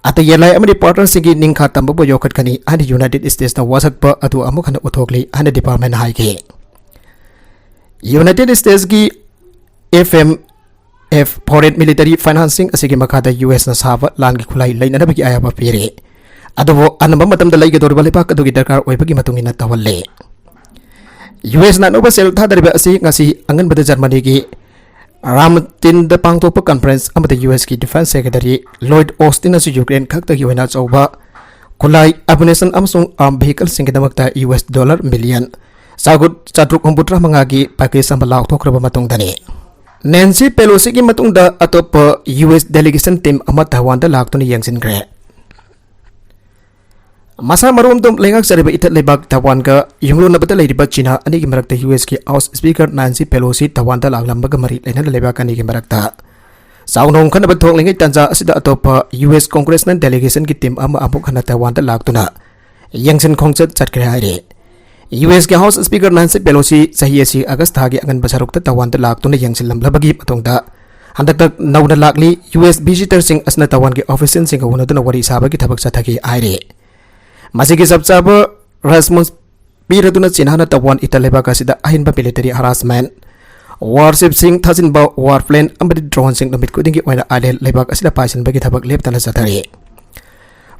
ꯑꯇꯩ ꯌꯦꯜꯂꯥꯏ ꯑꯃꯗꯤ partnerꯁꯤꯡꯒꯤ ꯅꯤꯡꯈꯥ ꯇꯝꯕꯕꯨ ꯌꯣꯛꯈꯠꯀꯅꯤ ꯍꯥꯏꯅ United Statesꯅ ꯋꯥꯁꯛꯄ ꯑꯗꯨ ꯑꯃꯨꯛ ꯍꯟꯅ ꯎꯠꯊꯣꯛꯂꯤ ꯍꯥꯏꯅ departmentꯅ ꯍꯥꯏꯈꯤ꯫ United Statesꯀꯤ F M F foreign military financing ꯑꯁꯤꯒꯤ ꯃꯈꯥꯗ ꯌꯨ ꯑꯦꯁꯅ ꯁꯥꯕ ꯂꯥꯟꯒꯤ ꯈꯨꯠꯂꯥꯏ ꯂꯩꯅꯅꯕꯒꯤ ꯑꯌꯥꯕ ꯄꯤꯔꯤ, ꯑꯗꯨꯕꯨ ꯑꯅꯝꯕ ꯃꯇꯝꯗ ꯂꯩꯒꯗꯧꯔꯤꯕ ꯂꯩꯕꯥꯛ ꯑꯗꯨꯒꯤ ꯗꯔꯀꯥꯔ ꯑꯣꯏꯕꯒꯤ ꯃꯇꯨꯡ ꯏꯟꯅ ꯇꯧꯍꯜꯂꯤ꯫ ꯌꯨ ꯑꯦꯁꯅ ꯑꯅꯧꯕ ꯁꯦꯜ ꯊꯥꯗꯔꯤꯕ ꯑꯁꯤ ꯉꯁꯤ ꯑꯉꯟꯕꯗ ꯖꯔꯃꯅꯤꯒꯤ ꯔꯥꯝꯇꯤꯟꯗ ꯄꯥꯡꯊꯣꯛꯄ conference ꯑꯃꯗ ꯌꯨ ꯑꯦꯁꯀꯤ Defence Secretary Lloyd Austinꯅꯁꯨ ꯌꯨꯀ꯭ꯔꯦꯟ ꯈꯛꯇꯒꯤ ꯑꯣꯏꯅ ꯑꯆꯧꯕ ꯈꯨꯠꯂꯥꯏ, ammunition ꯑꯃꯁꯨꯡ arm vehicleꯁꯤꯡꯒꯤꯗꯃꯛꯇ ꯌꯨ ꯑꯦꯁ dollar million ꯆꯥꯇ꯭ꯔꯨꯛ ꯍꯨꯝꯐꯨꯇꯔꯥ ꯃꯉꯥꯒꯤ package ꯑꯃ ꯂꯥꯎꯊꯣꯛꯈ꯭ꯔꯕ ꯃꯇꯨꯡꯗꯅꯤ꯫ Nancy Pelosiꯒꯤ ꯃꯇꯨꯡꯗ ꯑꯇꯣꯞꯄ ꯌꯨ ꯑꯦꯁ delegation team ꯑꯃ ꯇꯥꯏꯋꯥꯟꯗ ꯂꯥꯛꯇꯨꯅ ꯌꯦꯡꯁꯤꯟꯈ꯭ꯔꯦ꯫ ꯃꯁꯥ ꯃꯔꯣꯝꯗꯣꯝ ꯂꯩꯉꯥꯛꯆꯔꯤꯕ ꯏꯊꯠ ꯂꯩꯕꯥꯛ ꯇꯥꯏꯋꯥꯟꯒ ꯌꯨꯝꯂꯣꯟꯅꯕꯗ ꯂꯩꯔꯤꯕ ꯆꯤꯅꯥ ꯑꯅꯤꯒꯤ ꯃꯔꯛꯇ ꯌꯨ ꯑꯦꯁꯀꯤ House Speaker Nancy Pelosi ꯇꯥꯏꯋꯥꯟꯗ ꯂꯥꯛꯂꯝꯕꯒ ꯃꯔꯤ ꯂꯩꯅꯅ ꯂꯩꯕꯥꯛ ꯑꯅꯤꯒꯤ ꯃꯔꯛꯇ ꯆꯥꯎꯅ ꯍꯣꯡꯈꯠꯅꯕ ꯊꯣꯛꯂꯤꯉꯩ ꯇꯥꯟꯖꯥ ꯑꯁꯤꯗ ꯑꯇꯣꯞꯄ ꯌꯨ ꯑꯦꯁ congressional delegationꯒꯤ team ꯑꯃ ꯑꯃꯨꯛ ꯍꯟꯅ ꯇꯥꯏꯋꯥꯟꯗ ꯂꯥꯛꯇꯨꯅ ꯌꯦꯡꯁꯤꯟ ꯈꯣꯡꯆꯠ ꯆꯠꯈ꯭ꯔꯦ ꯍꯥꯏꯔꯤ꯫ ꯌꯨ ꯑꯦꯁꯀꯤ House Speaker Nancy Pelosi ꯆꯍꯤ ꯑꯁꯤ August ꯊꯥꯒꯤ ꯑꯉꯟꯕ ꯁꯔꯨꯛꯇ ꯇꯥꯏꯋꯥꯟꯗ ꯂꯥꯛꯇꯨꯅ ꯌꯦꯡꯁꯤꯜꯂꯝꯂꯕꯒꯤ ꯃꯇꯨꯡꯗ ꯍꯟꯗꯛꯇ ꯅꯧꯅ ꯂꯥꯛꯂꯤ꯫ ꯌꯨ ꯑꯦꯁ visitorꯁꯤꯡ ꯑꯁꯤꯅ ꯇꯥꯏꯋꯥꯟꯒꯤ officialꯁꯤꯡꯒ ꯎꯅꯗꯨꯅ ꯋꯥꯔꯤ ꯁꯥꯕꯒꯤ ꯊꯕꯛ ꯆꯠꯊꯈꯤ ꯍꯥꯏꯔꯤ꯫ ꯃꯁꯤꯒꯤ ꯆꯞ ꯆꯥꯕ response ꯄꯤꯔꯗꯨꯅ ꯆꯤꯅꯥꯅ ꯇꯥꯏꯋꯥꯟ ꯏꯊꯠ ꯂꯩꯕꯥꯛ ꯑꯁꯤꯗ ꯑꯍꯦꯟꯕ military harassment, warshipꯁꯤꯡ ꯊꯥꯖꯤꯟꯕ, war plane ꯑꯃꯗꯤ droneꯁꯤꯡ ꯅꯨꯃꯤꯠ ꯈꯨꯗꯤꯡꯒꯤ ꯑꯣꯏꯅ island ꯂꯩꯕꯥꯛ ꯑꯁꯤꯗ ꯄꯥꯏꯁꯤꯟꯕꯒꯤ ꯊꯕꯛ ꯂꯦꯞꯇꯅ ꯆꯠꯊꯔꯤ꯫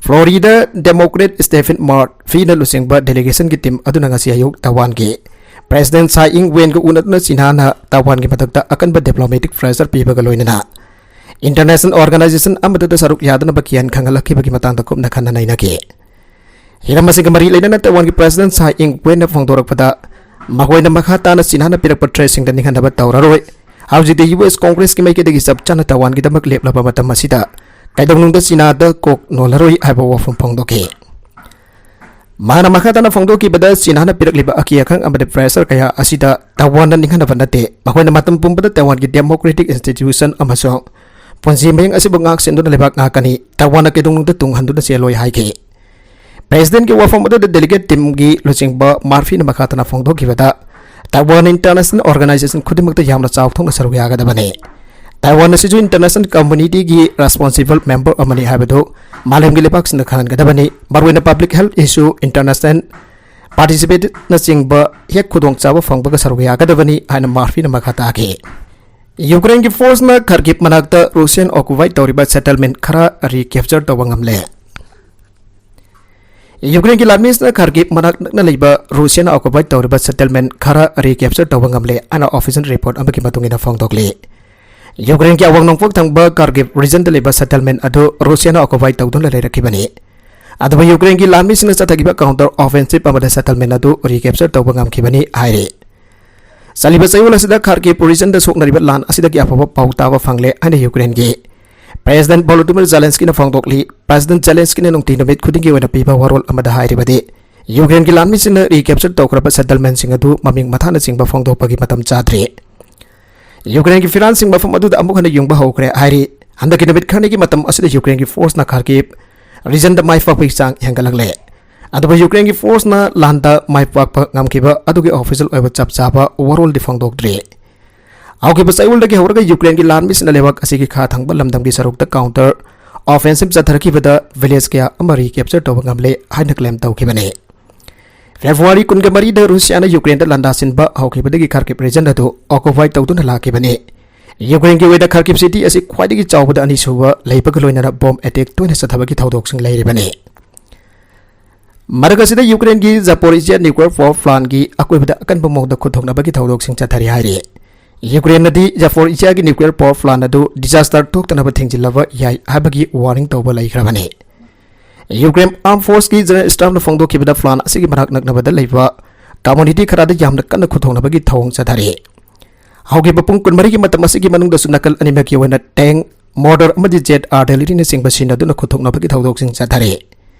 Florida Democrat Stephen Murphyꯅ ꯂꯨꯆꯤꯡꯕ delegationꯒꯤ team ꯑꯗꯨꯅ ꯉꯁꯤ ꯑꯌꯨꯛ ꯇꯥꯏꯋꯥꯟꯒꯤ President Tsai Ing-wenꯒ ꯎꯅꯗꯨꯅ ꯆꯤꯅꯥꯅ ꯇꯥꯏꯋꯥꯟꯒꯤ ꯃꯊꯛꯇ ꯑꯀꯟꯕ diplomatic pressure ꯄꯤꯕꯒ ꯂꯣꯏꯅꯅ international organization ꯑꯃꯗꯇ ꯁꯔꯨꯛ ꯌꯥꯗꯅꯕ ꯀꯤꯌꯥꯟ ꯈꯪꯍꯜꯂꯛꯈꯤꯕꯒꯤ ꯃꯇꯥꯡꯗ ꯀꯨꯞꯅ ꯈꯟꯅ ꯅꯩꯅꯈꯤ꯫ ꯍꯤꯔꯝ ꯑꯁꯤꯒ ꯃꯔꯤ ꯂꯩꯅꯅ ꯇꯥꯏꯋꯥꯟꯒꯤ President Tsai Ing-wenꯅ ꯐꯣꯡꯗꯣꯔꯛꯄꯗ, ꯃꯈꯣꯏꯅ ꯃꯈꯥ ꯇꯥꯅ ꯆꯤꯅꯥꯅ ꯄꯤꯔꯛꯄ threatꯁꯤꯡꯗ ꯅꯤꯡꯍꯟꯅꯕ ꯇꯧꯔꯔꯣꯏ꯫ ꯍꯧꯖꯤꯛꯇꯤ ꯌꯨ ꯑꯦꯁ Congressꯀꯤ ꯃꯥꯏꯀꯩꯗꯒꯤ ꯆꯞ ꯆꯥꯅ ꯇꯥꯏꯋꯥꯟꯒꯤꯗꯃꯛ ꯂꯦꯞꯂꯕ ꯃꯇꯝ ꯑꯁꯤꯗ ꯀꯩꯗꯧꯅꯨꯡꯗ ꯆꯤꯅꯥꯗ ꯀꯣꯛ ꯅꯣꯜꯂꯔꯣꯏ ꯍꯥꯏꯕ ꯋꯥꯐꯝ ꯐꯣꯡꯗꯣꯛꯈꯤ꯫ ꯃꯍꯥꯛꯅ ꯃꯈꯥ ꯇꯥꯅ ꯐꯣꯡꯗꯣꯛꯈꯤꯕꯗ, ꯆꯤꯅꯥꯅ ꯄꯤꯔꯛꯂꯤꯕ ꯑꯀꯤ ꯑꯈꯪ ꯑꯃꯗꯤ pressure ꯀꯌꯥ ꯑꯁꯤꯗ ꯇꯥꯏꯋꯥꯟꯅ ꯅꯤꯡꯍꯟꯅꯕ ꯅꯠꯇꯦ꯫ ꯃꯈꯣꯏꯅ ꯃꯇꯝ ꯄꯨꯝꯕꯗ ꯇꯥꯏꯋꯥꯟꯒꯤ democratic institution ꯑꯃꯁꯨꯡ ꯄꯨꯟꯁꯤ ꯃꯍꯤꯡ ꯑꯁꯤꯕꯨ ꯉꯥꯛ ꯁꯦꯟꯗꯨꯅ ꯂꯩꯕꯥꯛ ꯉꯥꯛꯀꯅꯤ꯫ ꯇꯥꯏꯋꯥꯟꯅ ꯀꯩꯗꯧꯅꯨꯡꯗ ꯇꯨꯡ ꯍꯟꯗꯨꯅ ꯆꯦꯜꯂꯣꯏ ꯍꯥꯏꯈꯤ꯫ Presidentꯀꯤ ꯋꯥꯐꯝ ꯑꯗꯨꯗ delegate teamꯒꯤ ꯂꯨꯆꯤꯡꯕ ꯃꯥꯔꯐꯤꯅ ꯃꯈꯥ ꯇꯥꯅ ꯐꯣꯡꯗꯣꯛꯈꯤꯕꯗ, ꯇꯥꯏꯋꯥꯟ international organization ꯈꯨꯗꯤꯡꯃꯛꯇ ꯌꯥꯝꯅ ꯆꯥꯎꯊꯣꯛꯅ ꯁꯔꯨꯛ ꯌꯥꯒꯗꯕꯅꯤ꯫ ꯇꯥꯏꯋꯥꯟ ꯑꯁꯤꯁꯨ international communityꯒꯤ responsible member ꯑꯃꯅꯤ ꯍꯥꯏꯕꯗꯨ ꯃꯥꯂꯦꯝꯒꯤ ꯂꯩꯕꯥꯛꯁꯤꯡꯅ ꯈꯪꯍꯟꯒꯗꯕꯅꯤ꯫ ꯃꯔꯨꯑꯣꯏꯅ public health issue, international participatnꯆꯤꯡꯕ ꯍꯦꯛ ꯈꯨꯗꯣꯡꯆꯥꯕ ꯐꯪꯕꯒ ꯁꯔꯨꯛ ꯌꯥꯒꯗꯕꯅꯤ ꯍꯥꯏꯅ ꯃꯥꯔꯐꯤꯅ ꯃꯈꯥ ꯇꯥꯈꯤ꯫ ꯌꯨꯀ꯭ꯔꯦꯟꯒꯤ forceꯅ ꯈꯥꯔꯀꯤꯚ ꯃꯅꯥꯛꯇ Russian occupied ꯇꯧꯔꯤꯕ settlement ꯈꯔ recapture ꯇꯧꯕ ꯉꯝꯂꯦ꯫ ꯌꯨꯀ꯭ꯔꯦꯟꯒꯤ ꯂꯥꯟꯃꯤꯁꯤꯡꯅ ꯈꯥꯔꯀꯤꯚ ꯃꯅꯥꯛ ꯅꯛꯅ ꯂꯩꯕ Russiaꯅ occupied ꯇꯧꯔꯤꯕ settlement ꯈꯔ recapture ꯇꯧꯕ ꯉꯝꯂꯦ ꯍꯥꯏꯅ official report ꯑꯃꯒꯤ ꯃꯇꯨꯡ ꯏꯟꯅ ꯐꯣꯡꯗꯣꯛꯂꯤ꯫ ꯌꯨꯀ꯭ꯔꯦꯟꯒꯤ ꯑꯋꯥꯡ ꯅꯣꯡꯄꯣꯛ ꯊꯪꯕ ꯈꯥꯔꯀꯤꯚ regionꯗ ꯂꯩꯕ settlement ꯑꯗꯨ Russiaꯅ occupied ꯇꯧꯗꯨꯅ ꯂꯩꯔꯛꯈꯤꯕꯅꯤ꯫ ꯑꯗꯨꯕꯨ ꯌꯨꯀ꯭ꯔꯦꯟꯒꯤ ꯂꯥꯟꯃꯤꯁꯤꯡꯅ ꯆꯠꯊꯈꯤꯕ counter offensive ꯑꯃꯗ settlement ꯑꯗꯨ recapture ꯇꯧꯕ ꯉꯝꯈꯤꯕꯅꯤ ꯍꯥꯏꯔꯤ꯫ ꯆꯠꯂꯤꯕ ꯆꯌꯣꯜ ꯑꯁꯤꯗ ꯈꯥꯔꯀꯤꯚ regionꯗ ꯁꯣꯛꯅꯔꯤꯕ ꯂꯥꯟ ꯑꯁꯤꯗꯒꯤ ꯑꯐꯕ ꯄꯥꯎ ꯇꯥꯕ ꯐꯪꯂꯦ ꯍꯥꯏꯅ ꯌꯨꯀ꯭ꯔꯦꯟꯒꯤ President Volodymyr Zelenskyꯅ ꯐꯣꯡꯗꯣꯛꯂꯤ꯫ President Zelenskyꯅ ꯅꯨꯡꯇꯤ ꯅꯨꯃꯤꯠ ꯈꯨꯗꯤꯡꯒꯤ ꯑꯣꯏꯅ ꯄꯤꯕ ꯋꯥꯔꯣꯜ ꯑꯃꯗ ꯍꯥꯏꯔꯤꯕꯗꯤ, ꯌꯨꯀ꯭ꯔꯦꯟꯒꯤ ꯂꯥꯟꯃꯤꯁꯤꯡꯅ recapture ꯇꯧꯈ꯭ꯔꯕ settlementꯁꯤꯡ ꯑꯗꯨ ꯃꯃꯤꯡ ꯃꯊꯥꯅꯆꯤꯡꯕ ꯐꯣꯡꯗꯣꯛꯄꯒꯤ ꯃꯇꯝ ꯆꯥꯗ꯭ꯔꯤ꯫ ꯌꯨꯀ꯭ꯔꯦꯟꯒꯤ ꯐꯤꯔꯥꯟꯁꯤꯡ ꯃꯐꯝ ꯑꯗꯨꯗ ꯑꯃꯨꯛ ꯍꯟꯅ ꯌꯨꯡꯕ ꯍꯧꯈ꯭ꯔꯦ ꯍꯥꯏꯔꯤ꯫ ꯍꯟꯗꯛꯀꯤ ꯅꯨꯃꯤꯠ ꯈꯔꯅꯤꯒꯤ ꯃꯇꯝ ꯑꯁꯤꯗ ꯌꯨꯀ꯭ꯔꯦꯟꯒꯤ forceꯅ ꯈꯥꯔꯀꯤꯚ regionꯗ ꯃꯥꯏ ꯄꯥꯛꯄꯒꯤ ꯆꯥꯡ ꯍꯦꯟꯒꯠꯂꯛꯂꯦ꯫ ꯑꯗꯨꯕꯨ ꯌꯨꯀ꯭ꯔꯦꯟꯒꯤ forceꯅ ꯂꯥꯟꯗ ꯃꯥꯏ ꯄꯥꯛꯄ ꯉꯝꯈꯤꯕ ꯑꯗꯨꯒꯤ official ꯑꯣꯏꯕ ꯆꯞ ꯆꯥꯕ ꯋꯥꯔꯣꯜꯗꯤ ꯐꯣꯡꯗꯣꯛꯇ꯭ꯔꯤ꯫ ꯍꯧꯈꯤꯕ ꯆꯌꯣꯜꯗꯒꯤ ꯍꯧꯔꯒ ꯌꯨꯀ꯭ꯔꯦꯟꯒꯤ ꯂꯥꯟꯃꯤꯁꯤꯡꯅ ꯂꯩꯕꯥꯛ ꯑꯁꯤꯒꯤ ꯈꯥ ꯊꯪꯕ ꯂꯝꯗꯝꯒꯤ ꯁꯔꯨꯛꯇ counter offensive ꯆꯠꯊꯔꯛꯈꯤꯕꯗ village ꯀꯌꯥ ꯑꯃ recapture ꯇꯧꯕ ꯉꯝꯂꯦ ꯍꯥꯏꯅ claim ꯇꯧꯈꯤꯕꯅꯤ꯫ February ꯀꯨꯟꯒ ꯃꯔꯤꯗ Russiaꯅ ꯌꯨꯀ꯭ꯔꯦꯟꯗ ꯂꯥꯟꯗꯥ ꯁꯤꯟꯕ ꯍꯧꯈꯤꯕꯗꯒꯤ ꯈꯥꯔꯀꯤꯚ region ꯑꯗꯨ occupied ꯇꯧꯗꯨꯅ ꯂꯥꯛꯈꯤꯕꯅꯤ꯫ ꯌꯨꯀ꯭ꯔꯦꯟꯒꯤ ꯑꯣꯏꯅ ꯈꯥꯔꯀꯤꯚ city ꯑꯁꯤ ꯈ꯭ꯋꯥꯏꯗꯒꯤ ꯆꯥꯎꯕꯗ ꯑꯅꯤꯁꯨꯕ ꯂꯩꯕꯒ ꯂꯣꯏꯅꯅ bomb attack ꯇꯣꯏꯅ ꯆꯠꯊꯕꯒꯤ ꯊꯧꯗꯣꯛꯁꯤꯡ ꯂꯩꯔꯤꯕꯅꯤ꯫ ꯃꯔꯛ ꯑꯁꯤꯗ ꯌꯨꯀ꯭ꯔꯦꯟꯒꯤ Zaporizhzhia nuclear power plantꯀꯤ ꯑꯀꯣꯏꯕꯗ ꯑꯀꯟꯕ ꯃꯑꯣꯡꯗ ꯈꯨꯠꯊꯣꯛꯅꯕꯒꯤ ꯊꯧꯗꯣꯛꯁꯤꯡ ꯆꯠꯊꯔꯤ ꯍꯥꯏꯔꯤ꯫ ꯌꯨꯀ꯭ꯔꯦꯟꯅꯗꯤ Zaporizhzhiaꯒꯤ nuclear power plant ꯑꯗꯨ disaster ꯊꯣꯛꯇꯅꯕ ꯊꯤꯡꯖꯤꯜꯂꯕ ꯌꯥꯏ ꯍꯥꯏꯕꯒꯤ warning ꯇꯧꯕ ꯂꯩꯈ꯭ꯔꯕꯅꯤ꯫ Ukraine Armed Forceꯀꯤ General Staffꯅ ꯐꯣꯡꯗꯣꯛꯈꯤꯕꯗ, plant ꯑꯁꯤꯒꯤ ꯃꯅꯥꯛ ꯅꯛꯅꯕꯗ ꯂꯩꯕ community ꯈꯔꯗ ꯌꯥꯝꯅ ꯀꯟꯅ ꯈꯨꯠꯊꯣꯛꯅꯕꯒꯤ ꯊꯧꯑꯣꯡ ꯆꯠꯊꯔꯤ꯫ ꯍꯧꯈꯤꯕ ꯄꯨꯡ ꯀꯨꯟꯃꯔꯤꯒꯤ ꯃꯇꯝ ꯑꯁꯤꯒꯤ ꯃꯅꯨꯡꯗꯁꯨ ꯅꯥꯀꯜ ꯑꯅꯤꯃꯛꯀꯤ ꯑꯣꯏꯅ tank, mortar ꯑꯃꯗꯤ jet artilleryꯅꯆꯤꯡꯕ ꯁꯤꯖꯤꯟꯅꯗꯨꯅ ꯈꯨꯠꯊꯣꯛꯅꯕꯒꯤ ꯊꯧꯗꯣꯛꯁꯤꯡ ꯆꯠꯊꯔꯤ꯫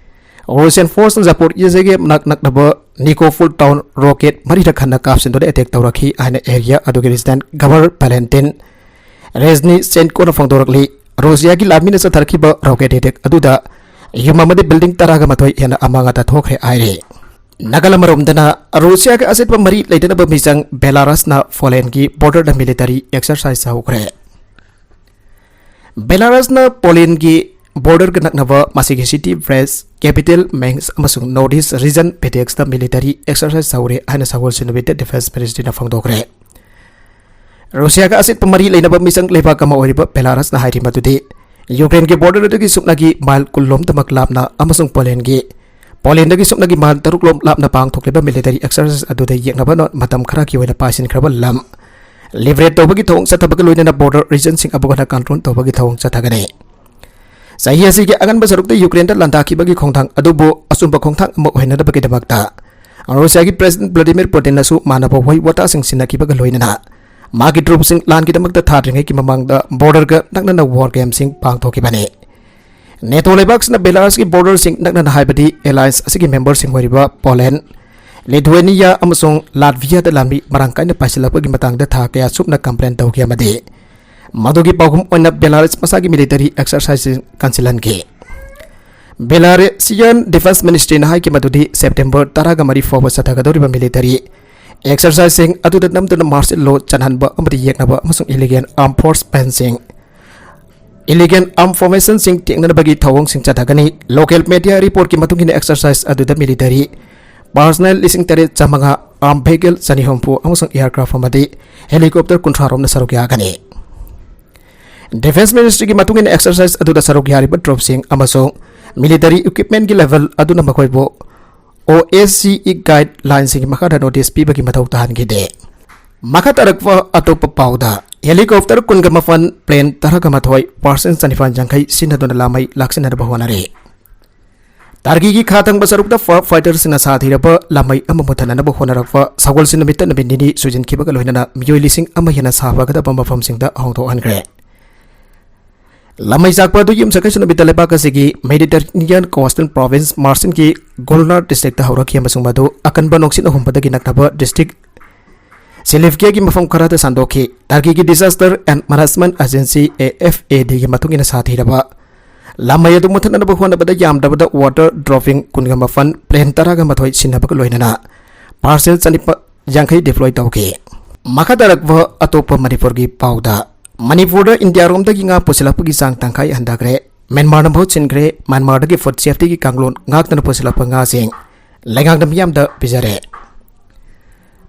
Russian force ꯅ Zaporizhzhiaꯒꯤ ꯃꯅꯥꯛ ꯅꯛꯅꯕ Nikopol town rocket ꯃꯔꯤꯔꯛ ꯍꯟꯅ ꯀꯥꯞꯁꯤꯟꯗꯨꯅ attack ꯇꯧꯔꯛꯈꯤ ꯍꯥꯏꯅ area ꯑꯗꯨꯒꯤ resident Governor Valentin Reznichenko ꯅ ꯐꯣꯡꯗꯣꯔꯛꯂꯤ꯫ ꯔꯨꯁꯤꯌꯥꯒꯤ ꯂꯥꯟꯃꯤꯅ ꯆꯠꯊꯔꯛꯈꯤꯕ rocket attack ꯑꯗꯨꯗ ꯌꯨꯝ ꯑꯃꯗꯤ building ꯇꯔꯥꯒ ꯃꯥꯊꯣꯏ ꯍꯦꯟꯅ ꯑꯃꯥꯡ ꯑꯇꯥ ꯊꯣꯛꯈ꯭ꯔꯦ ꯍꯥꯏꯔꯤ꯫ ꯅꯥꯀꯜ ꯑꯃꯔꯣꯝꯗꯅ, ꯔꯨꯁꯤꯌꯥꯒ ꯑꯆꯦꯠꯄ ꯃꯔꯤ ꯂꯩꯅꯅꯕ ꯃꯤꯆꯪ ꯕꯦꯂꯥꯔꯁꯅ ꯄꯣꯂꯦꯟꯒꯤ border ꯗ military exercise ꯍꯧꯈ꯭ꯔꯦ꯫ ꯕꯦꯂꯥꯔꯁꯅ ꯄꯣꯂꯦꯟꯒꯤ border ꯒ ꯅꯛꯅꯕ ꯃꯁꯤꯒꯤ city, village, capital, Minsk ꯑꯃꯁꯨꯡ North East region Vitebsk ꯇ military exercise ꯍꯧꯔꯦ ꯍꯥꯏꯅ ꯁꯒꯣꯜꯁꯦꯟ ꯅꯨꯃꯤꯠꯇ Defense Ministry ꯅ ꯐꯣꯡꯗꯣꯛꯈ꯭ꯔꯦ꯫ ꯔꯨꯁꯤꯌꯥꯒ ꯑꯆꯦꯠꯄ ꯃꯔꯤ ꯂꯩꯅꯕ ꯃꯤꯆꯪ ꯂꯩꯕꯥꯛ ꯑꯃ ꯑꯣꯏꯔꯤꯕ ꯕꯦꯂꯥꯔꯁꯅ ꯍꯥꯏꯔꯤ ꯃꯗꯨꯗꯤ ꯌꯨꯀ꯭ꯔꯦꯟꯒꯤ border ꯑꯗꯨꯒꯤ ꯁꯨꯞꯅꯒꯤ mile ꯀꯨꯟ ꯂꯣꯝꯇꯃꯛ ꯂꯥꯞꯅ ꯑꯃꯁꯨꯡ ꯄꯣꯂꯦꯟꯒꯤ, ꯄꯣꯂꯦꯟꯗꯒꯤ ꯁꯨꯞꯅꯒꯤ mile ꯇꯔꯨꯛ ꯂꯣꯝ ꯂꯥꯞꯅ ꯄꯥꯡꯊꯣꯛꯂꯤꯕ military exercise ꯑꯗꯨꯗ ꯌꯦꯡꯅꯕ ꯃꯇꯝ ꯈꯔꯒꯤ ꯑꯣꯏꯅ ꯄꯥꯏꯁꯤꯟꯈ꯭ꯔꯕ ꯂꯝ liberate ꯇꯧꯕꯒꯤ ꯊꯧꯑꯣꯡ ꯆꯠꯊꯕꯒ ꯂꯣꯏꯅꯅ border region ꯁꯤꯡ ꯑꯃꯨꯛ ꯍꯟꯅ control ꯇꯧꯕꯒꯤ ꯊꯧꯑꯣꯡ ꯆꯠꯊꯒꯅꯤ꯫ ꯆꯍꯤ ꯑꯁꯤꯒꯤ ꯑꯉꯟꯕ ꯁꯔꯨꯛꯇ ꯌꯨꯀ꯭ꯔꯦꯟꯗ ꯂꯥꯟꯗꯥꯈꯤꯕꯒꯤ ꯈꯣꯡꯊꯥꯡ ꯑꯗꯨꯕꯨ ꯑꯆꯨꯝꯕ ꯈꯣꯡꯊꯥꯡ ꯑꯃ ꯑꯣꯏꯍꯟꯅꯕꯒꯤꯗꯃꯛꯇ ꯔꯨꯁꯤꯌꯥꯒꯤ President Vladimir Putin ꯅꯁꯨ ꯃꯥꯟꯅꯕ ꯋꯥꯍꯩ ꯋꯥꯇꯥꯁꯤꯡ ꯁꯤꯟꯅꯈꯤꯕꯒ ꯂꯣꯏꯅꯅ ꯃꯥꯒꯤ troops ꯁꯤꯡ ꯂꯥꯟꯒꯤꯗꯃꯛꯇ ꯊꯥꯗ꯭ꯔꯤꯉꯩꯒꯤ ꯃꯃꯥꯡꯗ border ꯒ ꯅꯛꯅꯅ war game ꯁꯤꯡ ꯄꯥꯡꯊꯣꯛꯈꯤꯕꯅꯤ꯫ NATO ꯂꯩꯕꯥꯛꯁꯤꯡꯅ ꯕꯦꯂꯥꯔꯁꯀꯤ border ꯁꯤꯡ ꯅꯛꯅꯅ, ꯍꯥꯏꯕꯗꯤ alliance ꯑꯁꯤꯒꯤ member ꯁꯤꯡ ꯑꯣꯏꯔꯤꯕ ꯄꯣꯂꯦꯟ, ꯂꯤꯊꯨꯋꯦꯅꯤꯌꯥ ꯑꯃꯁꯨꯡ ꯂꯥꯠꯚꯤꯌꯥꯗ ꯂꯥꯟꯃꯤ ꯃꯔꯥꯡ ꯀꯥꯏꯅ ꯄꯥꯏꯁꯤꯜꯂꯛꯄꯒꯤ ꯃꯇꯥꯡꯗ ꯊꯥ ꯀꯌꯥ ꯆꯨꯞꯅ complain ꯇꯧꯈꯤ ꯑꯃꯗꯤ ꯃꯗꯨꯒꯤ ꯄꯥꯎꯈꯨꯝ ꯑꯣꯏꯅ ꯕꯦꯂꯥꯔꯁ ꯃꯁꯥꯒꯤ military exercise ꯁꯤꯡ ꯀꯟꯁꯤꯜꯍꯟꯈꯤ꯫ Belarusian Defense Ministry ꯅ ꯍꯥꯏꯈꯤ ꯃꯗꯨꯗꯤ September ꯇꯔꯥꯒ ꯃꯔꯤ ꯐꯥꯎꯕ ꯆꯠꯊꯒꯗꯧꯔꯤꯕ military exercise ꯁꯤꯡ ꯑꯗꯨꯗ ꯅꯝꯗꯨꯅ martial law ꯆꯠꯍꯟꯕ ꯑꯃꯗꯤ ꯌꯦꯛꯅꯕ ꯑꯃꯁꯨꯡ illegal armed force ꯄꯦꯟꯁꯤꯡ, illegal armed formation ꯁꯤꯡ ꯇꯦꯛꯅꯅꯕꯒꯤ ꯊꯧꯑꯣꯡꯁꯤꯡ ꯆꯠꯊꯒꯅꯤ꯫ Local media report ꯀꯤ ꯃꯇꯨꯡ ꯏꯟꯅ exercise ꯑꯗꯨꯗ military personnel ꯂꯤꯁꯤꯡ ꯇꯔꯦꯠ ꯆꯥꯃꯉꯥ, armed vehicle ꯆꯅꯤ ꯍꯨꯝꯐꯨ ꯑꯃꯁꯨꯡ aircraft ꯑꯃꯗꯤ helicopter ꯀꯨꯟꯊ꯭ꯔꯥ ꯔꯣꯝꯅ ꯁꯔꯨꯛ ꯌꯥꯒꯅꯤ꯫ Defense Ministry ꯒꯤ ꯃꯇꯨꯡ ꯏꯟꯅ exercise ꯑꯗꯨꯗ ꯁꯔꯨꯛ ꯌꯥꯔꯤꯕ troops ꯁꯤꯡ ꯑꯃꯁꯨꯡ military equipment ꯒꯤ level ꯑꯗꯨꯅ ꯃꯈꯣꯏꯕꯨ OSCE guideline ꯁꯤꯡꯒꯤ ꯃꯈꯥꯗ notice ꯄꯤꯕꯒꯤ ꯃꯊꯧ ꯇꯥꯍꯟꯈꯤꯗꯦ꯫ ꯃꯈꯥ ꯇꯥꯔꯛꯄ ꯑꯇꯣꯞꯄ ꯄꯥꯎꯗ, helicopter ꯀꯨꯟꯒ ꯃꯥꯄꯟ, plane ꯇꯔꯥꯒ ꯃꯥꯊꯣꯏ, percent ꯆꯅꯤꯄꯥꯟ ꯌꯥꯡꯈꯩ ꯁꯤꯖꯤꯟꯅꯗꯨꯅ ꯂꯥꯟꯃꯩ ꯂꯥꯛꯁꯤꯟꯅꯅꯕ ꯍꯣꯠꯅꯔꯤ꯫ ꯇꯔꯀꯤꯒꯤ ꯈꯥ ꯊꯪꯕ ꯁꯔꯨꯛꯇ firefighter ꯁꯤꯡꯅ ꯁꯥꯊꯤꯔꯕ ꯂꯥꯟꯃꯩ ꯑꯃ ꯃꯨꯊꯠꯅꯅꯕ ꯍꯣꯠꯅꯔꯛꯄ ꯁꯒꯣꯜꯁꯦꯟ ꯅꯨꯃꯤꯠꯇ ꯅꯨꯃꯤꯠ ꯅꯤꯅꯤ ꯁꯨꯖꯤꯟꯈꯤꯕꯒ ꯂꯣꯏꯅꯅ ꯃꯤꯑꯣꯏ ꯂꯤꯁꯤꯡ ꯑꯃ ꯍꯦꯟꯅ ꯁꯥꯐꯒꯗꯕ ꯃꯐꯝꯁꯤꯡꯗ ꯍꯣꯡꯗꯣꯛꯍꯟꯈ꯭ꯔꯦ꯫ ꯂꯃꯩ ꯆꯥꯛꯄ ꯑꯗꯨ ꯌꯨꯝꯁꯀꯩꯁ ꯅꯨꯃꯤꯠꯇ ꯂꯩꯕꯥꯛ ꯑꯁꯤꯒꯤ Mediterranean Coastal Province Marsinꯒꯤ Gulnar Districtꯇ ꯍꯧꯔꯛꯈꯤ ꯑꯃꯁꯨꯡ ꯃꯗꯨ ꯑꯀꯟꯕ ꯅꯨꯡꯁꯤꯠꯅ ꯍꯨꯝꯕꯗꯒꯤ ꯅꯛꯅꯕ district Silifkeꯒꯤ ꯃꯐꯝ ꯈꯔꯗ ꯁꯟꯗꯣꯛꯈꯤ꯫ Turkeyꯒꯤ Disaster and Management Agency, AFADꯒꯤ ꯃꯇꯨꯡ ꯏꯟꯅ, ꯁꯥꯊꯤꯔꯕ ꯂꯃꯩ ꯑꯗꯨ ꯃꯨꯊꯠꯅꯅꯕ ꯍꯣꯠꯅꯕꯗ ꯌꯥꯝꯗ꯭ꯔꯕꯗ water dropping ꯀꯨꯟꯒ ꯃꯥꯄꯟ, plane ꯇꯔꯥꯒ ꯃꯥꯊꯣꯏ ꯁꯤꯟꯅꯕꯒ ꯂꯣꯏꯅꯅ parcel ꯆꯅꯤꯄꯥꯟ ꯌꯥꯡꯈꯩ deploy ꯇꯧꯈꯤ꯫ ꯃꯈꯥ ꯇꯥꯔꯛꯄ ꯑꯇꯣꯞꯄ ꯃꯅꯤꯄꯨꯔꯒꯤ ꯄꯥꯎꯗ, ꯃꯅꯤꯄꯨꯔꯗ ꯏꯟꯗꯤꯌꯥꯔꯣꯝꯗꯒꯤ ꯉꯥ ꯄꯨꯁꯤꯜꯂꯛꯄꯒꯤ ꯆꯥꯡ ꯇꯪꯈꯥꯏ ꯍꯟꯊꯈ꯭ꯔꯦ꯫ ꯃ꯭ꯌꯥꯟꯃꯥꯔꯅ ꯃꯍꯨꯠ ꯁꯤꯟꯈ꯭ꯔꯦ꯫ ꯃ꯭ꯌꯥꯟꯃꯥꯔꯗꯒꯤ food safetyꯒꯤ ꯀꯥꯡꯂꯣꯟ ꯉꯥꯛꯇꯅ ꯄꯨꯁꯤꯜꯂꯛꯄ ꯉꯥꯁꯤꯡ ꯂꯩꯉꯥꯛꯅ ꯃꯤꯌꯥꯝꯗ ꯄꯤꯖꯔꯦ꯫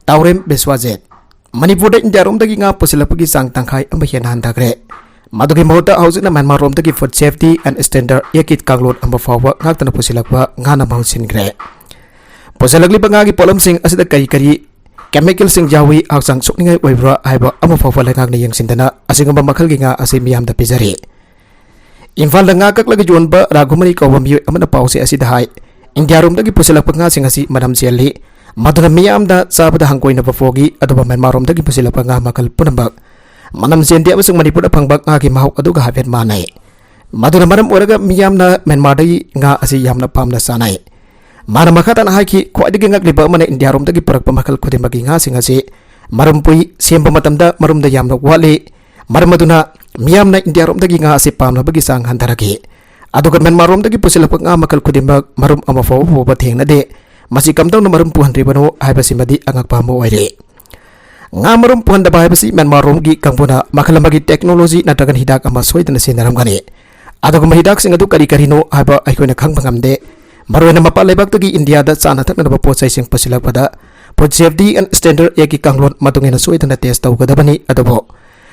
ꯇꯥꯎꯔꯦꯝ ꯕꯤꯁ꯭ꯋꯥꯖꯤꯠ꯫ ꯃꯅꯤꯄꯨꯔꯗ ꯏꯟꯗꯤꯌꯥꯔꯣꯝꯗꯒꯤ ꯉꯥ ꯄꯨꯁꯤꯜꯂꯛꯄꯒꯤ ꯆꯥꯡ ꯇꯪꯈꯥꯏ ꯑꯃ ꯍꯦꯟꯅ ꯍꯟꯊꯈ꯭ꯔꯦ꯫ ꯃꯗꯨꯒꯤ ꯃꯍꯨꯠꯇ ꯍꯧꯖꯤꯛꯅ ꯃ꯭ꯌꯥꯟꯃꯥꯔꯔꯣꯝꯗꯒꯤ Food Safety and Standard Actꯀꯤ ꯀꯥꯡꯂꯣꯟ ꯑꯃ ꯐꯥꯎꯕ ꯉꯥꯛꯇꯅ ꯄꯨꯁꯤꯜꯂꯛꯄ ꯉꯥꯅ ꯃꯍꯨꯠ ꯁꯤꯟꯈ꯭ꯔꯦ꯫ ꯄꯨꯁꯤꯜꯂꯛꯂꯤꯕ ꯉꯥꯒꯤ ꯄꯣꯠꯂꯝꯁꯤꯡ ꯑꯁꯤꯗ ꯀꯔꯤ ꯀꯔꯤ chemicalꯁꯤꯡ ꯌꯥꯎꯏ, ꯍꯛꯆꯥꯡ ꯁꯣꯛꯅꯤꯡꯉꯥꯏ ꯑꯣꯏꯕ꯭ꯔꯥ ꯍꯥꯏꯕ ꯑꯃ ꯐꯥꯎꯕ ꯂꯩꯉꯥꯛꯅ ꯌꯦꯡꯁꯤꯟꯗꯅ ꯑꯁꯤꯒꯨꯝꯕ ꯃꯈꯜꯒꯤ ꯉꯥ ꯑꯁꯤ ꯃꯤꯌꯥꯝꯗ ꯄꯤꯖꯔꯤ꯫ ꯏꯝꯐꯥꯜꯗ ꯉꯥ ꯀꯛꯂꯒ ꯌꯣꯟꯕ ꯔꯥꯘꯨꯃꯅꯤ ꯀꯧꯕ ꯃꯤꯑꯣꯏ ꯑꯃꯅ ꯄꯥꯎꯆꯦ ꯑꯁꯤꯗ ꯍꯥꯏ, ꯏꯟꯗꯤꯌꯥꯔꯣꯝꯗꯒꯤ ꯄꯨꯁꯤꯜꯂꯛꯄ ꯉꯥꯁꯤꯡ ꯑꯁꯤ ꯃꯅꯝ ꯆꯦꯜꯂꯤ, ꯃꯗꯨꯅ ꯃꯤꯌꯥꯝꯗ ꯆꯥꯕꯗ ꯍꯪꯒꯣꯏꯅꯕ ꯄꯣꯛꯏ, ꯑꯗꯨꯕꯨ ꯃ꯭ꯌꯥꯟꯃꯥꯔꯔꯣꯝꯗꯒꯤ ꯄꯨꯁꯤꯜꯂꯛꯄ ꯉꯥ ꯃꯈꯜ ꯄꯨꯝꯅꯃꯛ ꯃꯅꯝ ꯆꯦꯟꯗꯦ ꯑꯃꯁꯨꯡ ꯃꯅꯤꯄꯨꯔꯗ ꯐꯪꯕ ꯉꯥꯒꯤ ꯃꯍꯥꯎ ꯑꯗꯨꯒ ꯍꯥꯏꯐꯦꯠ ꯃꯥꯟꯅꯩ꯫ ꯃꯗꯨꯅ ꯃꯔꯝ ꯑꯣꯏꯔꯒ ꯃꯤꯌꯥꯝꯅ ꯃ꯭ꯌꯥꯟꯃꯥꯔꯗꯒꯤ ꯉꯥ ꯑꯁꯤ ꯌꯥꯝꯅ ꯄꯥꯝꯅ ꯆꯥꯅꯩ꯫ ꯃꯥꯅ ꯃꯈꯥ ꯇꯥꯅ ꯍꯥꯏꯈꯤ, ꯈ꯭ꯋꯥꯏꯗꯒꯤ ꯉꯛꯂꯤꯕ ꯑꯃꯅ ꯏꯟꯗꯤꯌꯥꯔꯣꯝꯗꯒꯤ ꯄꯨꯔꯛꯄ ꯃꯈꯜ ꯈꯨꯗꯤꯡꯃꯛꯀꯤ ꯉꯥꯁꯤꯡ ꯑꯁꯤ ꯃꯔꯨꯝ ꯄꯨꯏ, ꯁꯦꯝꯕ ꯃꯇꯝꯗ ꯃꯔꯨꯝꯗ ꯌꯥꯝꯅ ꯋꯥꯠꯂꯤ, ꯃꯔꯝ ꯑꯗꯨꯅ ꯃꯤꯌꯥꯝꯅ ꯏꯟꯗꯤꯌꯥꯔꯣꯝꯗꯒꯤ ꯉꯥ ꯑꯁꯤ ꯄꯥꯝꯅꯕꯒꯤ ꯆꯥꯡ ꯍꯟꯊꯔꯛꯈꯤ꯫ ꯑꯗꯨꯒ ꯃ꯭ꯌꯥꯟꯃꯥꯔꯔꯣꯝꯗꯒꯤ ꯄꯨꯁꯤꯜꯂꯛꯄ ꯉꯥ ꯃꯈꯜ ꯈꯨꯗꯤꯡꯃꯛ ꯃꯔꯨꯝ ꯑꯃ ꯐꯥꯎꯕ ꯄꯨꯕ ꯊꯦꯡꯅꯗꯦ꯫ ꯃꯁꯤ ꯀꯝꯗꯧꯅ ꯃꯔꯨꯝ ꯄꯨꯍꯟꯗ꯭ꯔꯤꯕꯅꯣ ꯍꯥꯏꯕꯁꯤꯃꯗꯤ ꯑꯉꯛꯄ ꯑꯃ ꯑꯣꯏꯔꯦ꯫ ꯉꯥ ꯃꯔꯨꯝ ꯄꯨꯍꯟꯗꯕ ꯍꯥꯏꯕꯁꯤ ꯃ꯭ꯌꯥꯟꯃꯥꯔꯔꯣꯝꯒꯤ ꯀꯥꯡꯕꯨꯅ ꯃꯈꯜ ꯑꯃꯒꯤ technology ꯅꯠꯇ꯭ꯔꯒꯅ ꯍꯤꯗꯥꯛ ꯑꯃ ꯁꯣꯏꯗꯅ ꯁꯤꯖꯤꯟꯅꯔꯝꯒꯅꯤ꯫ ꯑꯗꯨꯒꯨꯝꯕ ꯍꯤꯗꯥꯛꯁꯤꯡ ꯑꯗꯨ ꯀꯔꯤ ꯀꯔꯤꯅꯣ ꯍꯥꯏꯕ ꯑꯩꯈꯣꯏꯅ ꯈꯪꯕ ꯉꯝꯗꯦ꯫ ꯃꯔꯨꯑꯣꯏꯅ ꯃꯄꯥꯟ ꯂꯩꯕꯥꯛꯇꯒꯤ ꯏꯟꯗꯤꯌꯥꯗ ꯆꯥꯅ ꯊꯛꯅꯅꯕ ꯄꯣꯠ ꯆꯩꯁꯤꯡ ꯄꯨꯁꯤꯜꯂꯛꯄꯗ Food Safety and Standard Actꯀꯤ ꯀꯥꯡꯂꯣꯟ ꯃꯇꯨꯡ ꯏꯟꯅ ꯁꯣꯏꯗꯅ test ꯇꯧꯒꯗꯕꯅꯤ꯫ ꯑꯗꯨꯕꯨ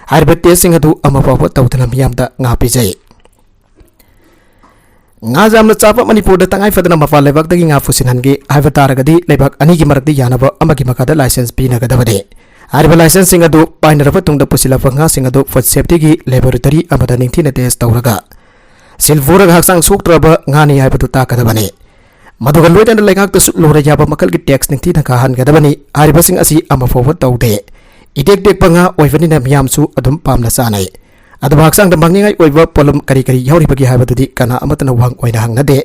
ꯍꯥꯏꯔꯤꯕ testꯁꯤꯡ ꯑꯗꯨ ꯑꯃ ꯐꯥꯎꯕ ꯇꯧꯗꯅ ꯃꯤꯌꯥꯝꯗ ꯉꯥ ꯄꯤꯖꯩ꯫ ꯉꯥ ꯌꯥꯝꯅ ꯆꯥꯕ ꯃꯅꯤꯄꯨꯔꯗ ꯇꯉꯥꯏ ꯐꯗꯅ ꯃꯄꯥꯟ ꯂꯩꯕꯥꯛꯇꯒꯤ ꯉꯥ ꯄꯨꯁꯤꯟꯍꯟꯒꯦ ꯍꯥꯏꯕ ꯇꯥꯔꯒꯗꯤ ꯂꯩꯕꯥꯛ ꯑꯅꯤꯒꯤ ꯃꯔꯛꯇ ꯌꯥꯅꯕ ꯑꯃꯒꯤ ꯃꯈꯥꯗ license ꯄꯤꯅꯒꯗꯕꯅꯤ꯫ ꯍꯥꯏꯔꯤꯕ licenseꯁꯤꯡ ꯑꯗꯨ ꯄꯥꯏꯅꯔꯕ ꯇꯨꯡꯗ ꯄꯨꯁꯤꯜꯂꯛꯄ ꯉꯥꯁꯤꯡ ꯑꯗꯨ Food Safetyꯒꯤ laboratory ꯑꯃꯗ ꯅꯤꯡꯊꯤꯅ test ꯇꯧꯔꯒ seal ꯄꯨꯔꯒ ꯍꯛꯆꯥꯡ ꯁꯣꯛꯇ꯭ꯔꯕ ꯉꯥꯅꯤ ꯍꯥꯏꯕꯗꯨ ꯇꯥꯛꯀꯗꯕꯅꯤ꯫ ꯃꯗꯨꯒ ꯂꯣꯏꯅꯅ ꯂꯩꯉꯥꯛꯇꯁꯨ ꯂꯣꯔ ꯌꯥꯕ ꯃꯈꯜꯒꯤ tax ꯅꯤꯡꯊꯤꯅ ꯀꯥꯍꯟꯒꯗꯕꯅꯤ꯫ ꯍꯥꯏꯔꯤꯕꯁꯤꯡ ꯑꯁꯤ ꯑꯃ ꯐꯥꯎꯕ ꯇꯧꯗꯦ꯫ ꯏꯇꯦꯛ ꯇꯦꯛꯄ ꯉꯥ ꯑꯣꯏꯕꯅꯤꯅ ꯃꯤꯌꯥꯝꯁꯨ ꯑꯗꯨꯝ ꯄꯥꯝꯅ ꯆꯥꯅꯩ꯫ ꯑꯗꯨꯕꯨ ꯍꯛꯆꯥꯡꯗ ꯃꯥꯡꯅꯤꯡꯉꯥꯏ ꯑꯣꯏꯕ ꯄꯣꯠꯂꯝ ꯀꯔꯤ ꯀꯔꯤ ꯌꯥꯎꯔꯤꯕꯒꯦ ꯍꯥꯏꯕꯗꯨꯗꯤ ꯀꯅꯥ ꯑꯃꯠꯇꯅ ꯋꯥꯍꯪ ꯑꯣꯏꯅ ꯍꯪꯅꯗꯦ꯫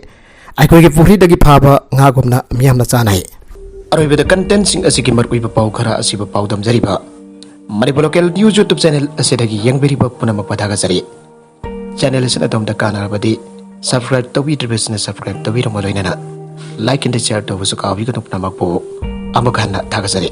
ꯑꯩꯈꯣꯏꯒꯤ ꯄꯨꯈ꯭ꯔꯤꯗꯒꯤ ꯐꯥꯕ ꯉꯥꯒꯨꯝꯅ ꯃꯤꯌꯥꯝꯅ ꯆꯥꯅꯩ꯫ ꯑꯔꯣꯏꯕꯗ ꯀꯟꯇꯦꯟꯁꯤꯡ ꯑꯁꯤꯒꯤ ꯃꯔꯨꯑꯣꯏꯕ ꯄꯥꯎ ꯈꯔ ꯑꯁꯤꯕꯨ ꯄꯥꯎꯗꯝꯖꯔꯤꯕ Manipur local news YouTube channel ꯑꯁꯤꯗꯒꯤ ꯌꯦꯡꯕꯤꯔꯤꯕ ꯄꯨꯝꯅꯃꯛꯄꯨ ꯊꯥꯒꯠꯆꯔꯤ꯫ ꯆꯦꯅꯦꯜ ꯑꯁꯤꯅ ꯑꯗꯣꯝꯗ ꯀꯥꯟꯅꯔꯕꯗꯤ ꯁꯕꯁꯀ꯭ꯔꯥꯏꯕ ꯇꯧꯕꯤꯗ꯭ꯔꯤꯕꯁꯤꯅ ꯁꯕꯁꯀ꯭ꯔꯥꯏꯕ ꯇꯧꯕꯤꯔꯝꯕ ꯂꯣꯏꯅꯅ ꯂꯥꯏꯛ ꯑꯦꯟ ꯁꯤꯌꯔ ꯇꯧꯕꯁꯨ ꯀꯥꯎꯕꯤꯒꯅꯨ꯫ ꯄꯨꯝꯅꯃꯛꯄꯨ ꯑꯃꯨꯛ ꯍꯟꯅ ꯊꯥꯒꯠꯆꯔꯤ꯫